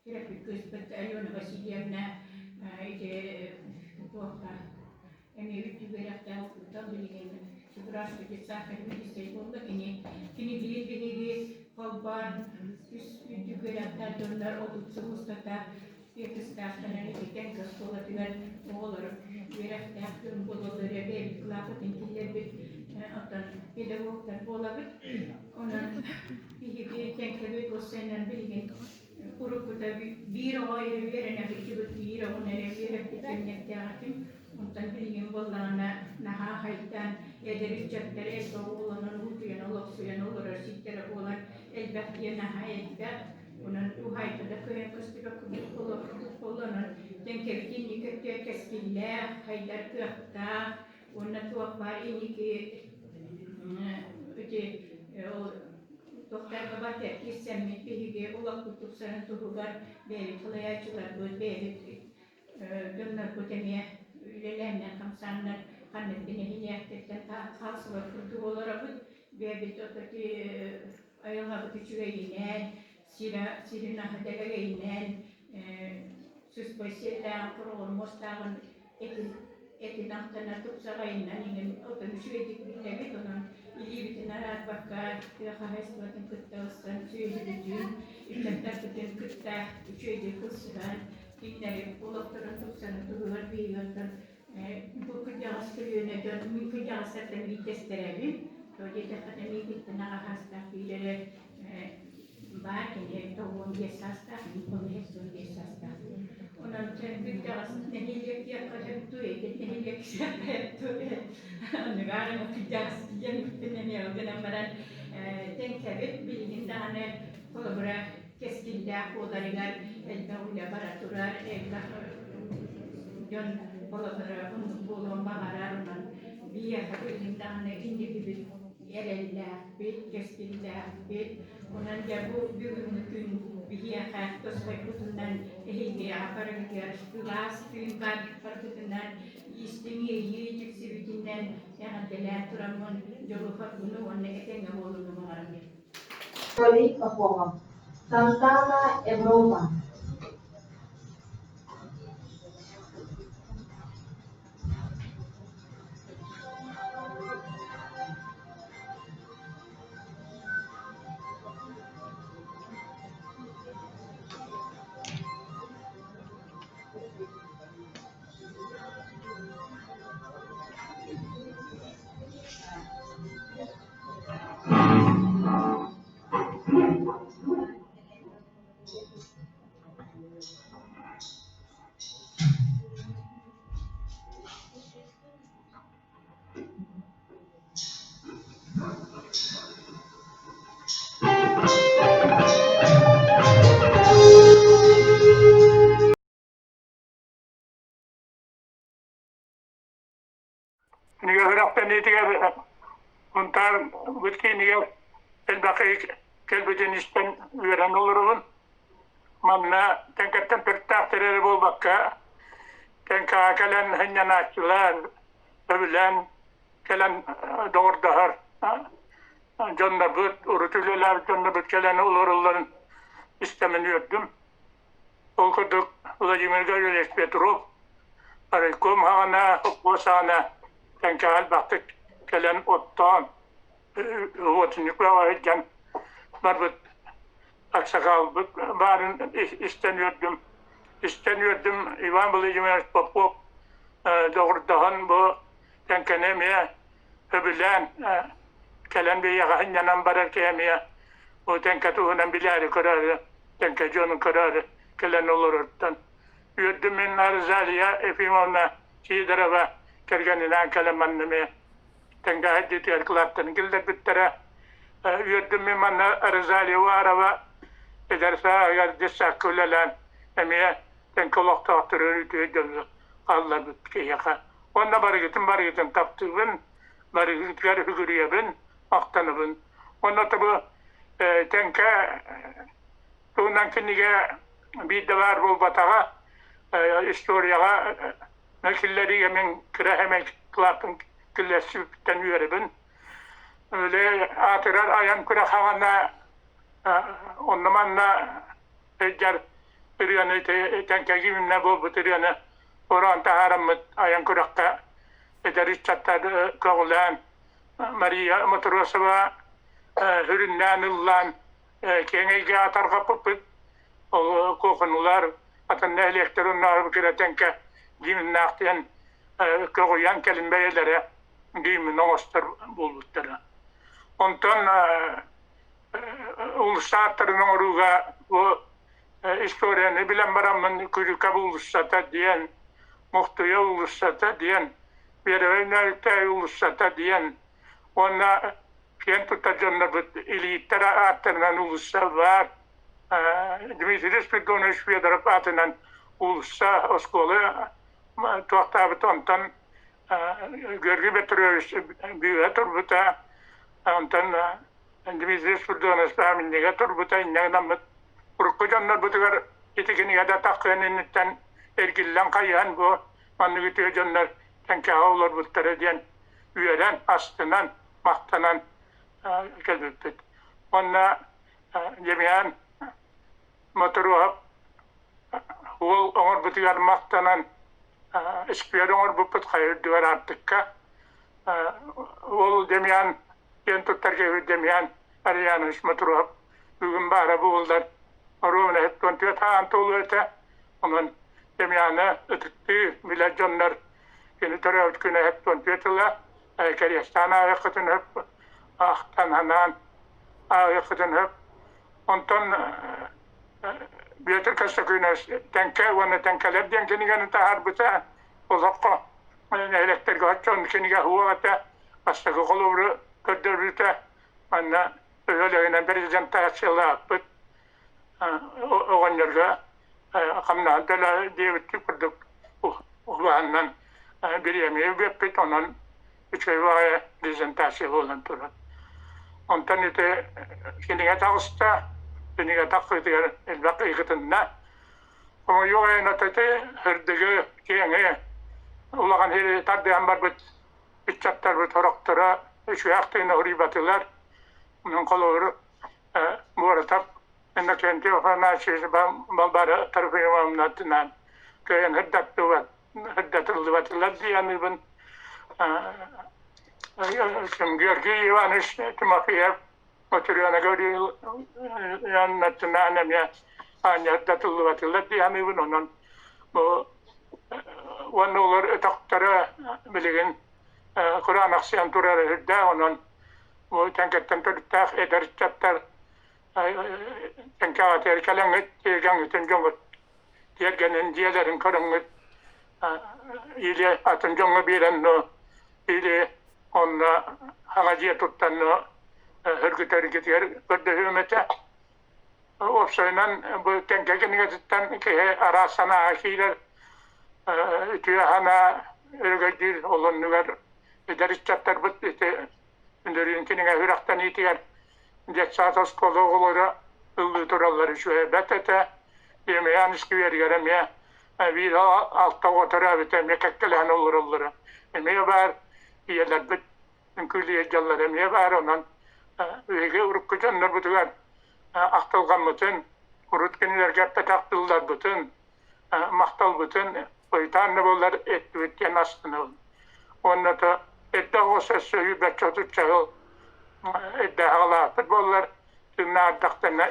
[SPEAKER 12] төрөппүт кыыспыт Алена Васильевна ити туохха эмиэ үрдүк үөрэхтээх учуутал билигин Чебурашка детсадка сэбиэдиссэй буолла. Кини кини биир биһиги холбоон үс үрдүк үөрэхтээх дьоннор 30 сыл устата Петыстаахтанан ититэн оскуолатыгар оҕолор үөрэхтээх дьон буолаллар бэйэбит кылааппытын киллэрбит оттон педагогтар буолабыт. Онон биһиги Тэҥкэбит уопсайынан билигин уруккута биир оҕо эрэ үөрэнэ сылдьыбыт, биир оҕону эрэ үөрэппит кэмнэрдээх этим. Онтон билигин буоллаҕына наһаа хайдаан эдэр ыччаттар элбэх оҕолонон уутуйан олохсуйан олорор сирдэрэ буолан элбэх диэн наһаа элбэх. Онон уһаайба да кыайан көстүбэт курдук буоллонон Тэҥкэбит инники өттүгэр кэскиллээх, хайдар кыахтаах уонна туох баар инники ити ол туохтарга бар киирсэммит биһиги олохпут тупсарын туһугар бэйэбит салайааччыларбыт, бэйэбит дьоннорбут эмиэ үлэлээннэр хамсааннар ханнык да нэһилиэктэртэн хаалсыбат курдук олоробут. Бэйэбит ити айылҕабыт үчүгэйинэн, сирэ сирин аһа дэлэгэйинэн, сыспай сиэллээҕин, хороҕор муостааҕын этин этин ахтана тупсаҕайынан иҥин отон үчүгэйдик биллэбит, онон илиибитин араарбакка тыа хаһаайыстыбатын кытта ылсан сүөһүбүтүн, ыччаттарбытын кытта үчүгэйдик ылсыһан, кинилэри олохторун тупсарын туһугар биһиги оттон бу кырдьаҕас көлүөнэ дьон мин кырдьаҕастартан биирдэстэрэбин. Тоҕо диэтэххинэ миигиттэн аҕа саастаах биир эрэ баар кини 95 саастаах, мин 85 саастаах. Онон кырдьаҕас нэһилиэк диэххэ сөп дуу, эдэр нэһилиэк диэххэ сөп дуу, оннугаар кырдьаҕас диэн эмиэ ол гынан баран Тэҥкэбит билигин даҕаны холобура кэскиллээх буоларыгар элбэх үлэ бара турар, элбэх дьон холобура оннук буолуон баҕарар, онон биһиэхэ билигин даҕаны инникибит эрэллээхпит, кэскиллээхпит. Онон дьэ бу бүгүҥҥү күн биһиэхэ тосхойбутунан эһиги барыгытыгар сылаас тыын барбытынан истиҥ иэйии дьиксибитинэн эҕэрдэлээн тураммын дьолу-соргуну уонна этэҥҥэ буолууну баҕарабын.
[SPEAKER 1] Анатолий Пахомов, Сантана Европа.
[SPEAKER 15] Кинигэ үрэхтэниитигэр Сунтаар быт киинигэр элбэх кэлбитин истэн үөрэн олоробун. Манна Тэҥкэттэн төрүттээхтэр эрэ буолбакка, Тэҥкэҕэ кэлэн сынньанааччылар, сөбүлээн кэлэн доҕордоһор дьоннорбут, урут үлэлээбит дьоннорбут кэлэн олороллорун истэмин үөрдүм. Ол курдук Владимир Гаврильевич Петров райком хаҕана, холкуос хаҕана Тэҥкэҕэ элбэхтик кэлэн оттоон, уотунньук сылдьан барбыт аксакалбыт баарын истэн үөрдүм. Истэн үөрдүм Иван Владимирович Попов доҕордоһон бу Тэҥкэни эмиэ сөбүлээн кэлэн биһиэхэ сынньанан барар киһи эмиэ бу Тэҥкэ туһунан билээри көрөөрү, Тэҥкэ дьонун көрөөрү кэлэн олороруттан үөрдүм. Мин Розалия Ефимовна Сидорова кэргэнинээн кэлэн манна эмиэ Тэҥкэ дьиэтигэр кылааттарын киллэрбиттэрэ. Үөрдүм мин манна Розалия Уарова эдэр сааһыгар детсадка үлэлээн эмиэ Тэҥкэ олохтоохтору үтүө дьону хаалларбыт киһиэхэ. Уонна барыгытын барыгытын таптыыбын, барыгытыгар үгүрүйэбин, махтанабын. Уонна тобу Тэҥкэ туһунан кинигэ биир да баар буолбатаҕа историяҕа киллэриигэ мин кыра эмэ кылааппын киллэрсибиттэн үөрэбин. Үлэ аатырар айан күрэхаҕана онно-манна сылдьар ырыаны Тэҥкэги буолбут ырыаны ороон таһаараммыт айан күрэххэ эдэр ыччаттар көҕүлээн Мария Матросова сүрүннээн ыллаан киэҥ эйгэҕэ тарҕаппыппыт. Ол куохунулар атын нэһилиэктэр оннооҕор кыра Тэҥкэ гимннаах диэн көҕүйэн кэлин бэйэлэрэ гимн оҥостор буолбуттара. Онтон уулусса ааттарын оҥорууга бу историяны билэн бараммын Күрүкэп уулуссата диэн, Мухтуйа уулуссата диэн, Первэй Нөөлтөй уулуссата диэн уонна киэн туттар дьоннорбут Илииттэр ааттарынан уулусса баар. Дмитрий Спиридонович Федоров аатынан уулусса оскуола туохтаабыт онтон Георгий Петрович бүүһэ турбута онтон Дмитрий Спиридонович Памятнига турбута инньэ гынаммыт урукку дьоннорбутугар ити кинигэ да таххыан инниттэн эргиллэн хайыһан бу маннык үтүө дьоннор Тэҥкэҕэ олорбуттара диэн үөрэн, астынан, махтанан кэлбиппит. Уонна Демьян Мотуруоһап уол оҥорбутугар махтанан сквер оҥорбуппут хайа үрдүгэр Аартыкка. Уол Демьян диэн туттар киһи Демьян Арианович Мотуруоһап бүгүн баара буоллар оруобуна 74 хаан туолуо этэ. Онон Демьяны ытыктыы билэр дьоннор кини төрөөбүт күнэ 74 ыла кэриэстээн ааҕыаххытын сөп, ахтан санаан ааҕыаххытын сөп. Онтон Бүөтүр Көстөкүүнэс Тэҥкэ уонна Тэҥкэлэр диэн кинигэни таһаарбыта. Олоххо нэһилиэктэргэ оччоон кинигэ суох этэ. Бастакы холобуру көрдөрбүтэ. Манна өһөлөһүнэн презентациялааппыт оҕонньорго хамнаһын төлөө диэбиттии курдук улаанынан бириэмийэ үгэппит. Онон үчүгэй баҕайы презентация буолан турар. Онтон ити кинигэ таҕыста, кинигэ тахсыытыгар элбэх ыйытынна. Хомойуох иһин ити сырдыгы, киэҥи улахан сири тардыһан барбыт ыччаттарбыт сорохторо үчүгэй тыына уруйбатылар. Онон холобур Буоратап Иннокентий Афанасьевич Балбаара Трофимовнатынаан кыайан сырдаттыбат сырдатыллыбатылар дии саныыбын. Георгий Иванович Тимофеев Матрена Гавриловнатынаан эмиэ аанньа сырдатыллыбатылар дии саныыбын. Онон бу уонна олор өтөхтөрө билигин кураанахсыйан турара сүрдээх. Онон бу Тэҥкэттэн төрүттээх эдэр ыччаттар Тэҥкэҕэ кэлэҥҥит тиэргэҥҥитин дьоҥҥут тиэргэнин дьиэлэрин көрөҥҥүт или атын дьоҥҥо биэрэн или онно саҥа дьиэ туттан сөргүтэргитигэр көрдөһүөм этэ. Уопсайынан бу Тэҥкэ кинигэтиттэн киһи араас санааҕа киирэр, үтүө санаа өрөгөйдүүр ол оннугар Эдэр ыччаттарбыт ити Үндөрүүн кинигэ үрэхтэниитигэр детсад оскуола оҕолоро ыллыы тураллар үчүгэй бэрт этэ. Емельян искибиэригэр эмиэ биир алта оҕо төрөөбүтэ эмиэ кэккэлэһэн олороллоро. Эмиэ баар ийэлэрбит үҥкүүлүү дьаллар эмиэ баар онон биһиги урукку дьоннорбутугар ахтылҕаммытын, урут кинилэргэ эппэтэх тылларбытын, махталбытын ыйытаан да буоллар эттибит диэн астынабын. Уонна то эрдэ оҕус өссө үүрбэччэ отучча сыл эрдэ аҕалаахпыт буоллар тыыннаардахтарына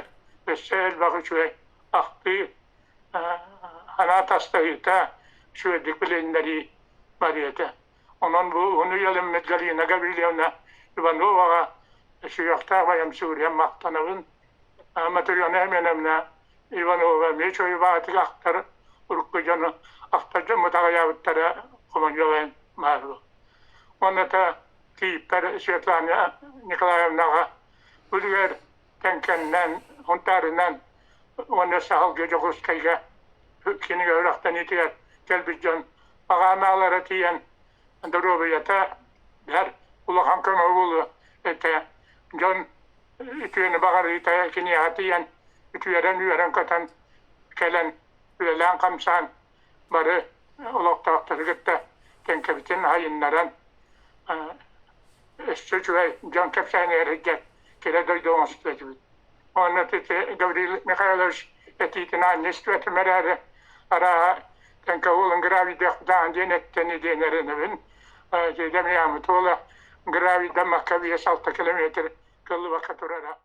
[SPEAKER 15] өссө элбэх үчүгэй ахтыы санаа тастаһыыта үчүгэйдик билиннэрии барыа этэ. Онон бу уһун үйэлэммит Галина Гаврильевна Ивановаҕа сүһүөхтээх байам сүгүрүйэн махтанабын. Матрена Семеновна Иванова эмиэ чуойбаатык ахтар урукку дьону ахтар дьоммут аҕыйаабыттара хомойуох баар. Уонна та кийииппэр Светлана Николаевнаҕа үлүгэр Тэҥкэннэн, Хунтаарынан уонна Саһылга Дьокуускайга кинигэ үрэхтэниитигэр кэлбит дьон аҕаанаалара тиийэн доруобуйата бэр улахан көмө буолуо этэ. Дьон үтүөнү баҕарыыта киниэхэ тиийэн үтүөрэн үөрэн-көтөн кэлэн үлэлээн-хамсаан бары олохтоохтору кытта Тэҥкэбитин айыннаран өссө үчүгэй дьон кэпсээнигэр сылдьар кэрэ дойду оҥостуо этибит. Уонна Гаврил Михайлович этиитин аанньа истибэтим эрээри, арааһа Тэҥкэ уолун гравийдыахпытаан диэн эттэни диэн эрэнэбин. Дьэдьэм Ямытуола гравийдаммакка 5-6 километр кыллыбакка турара.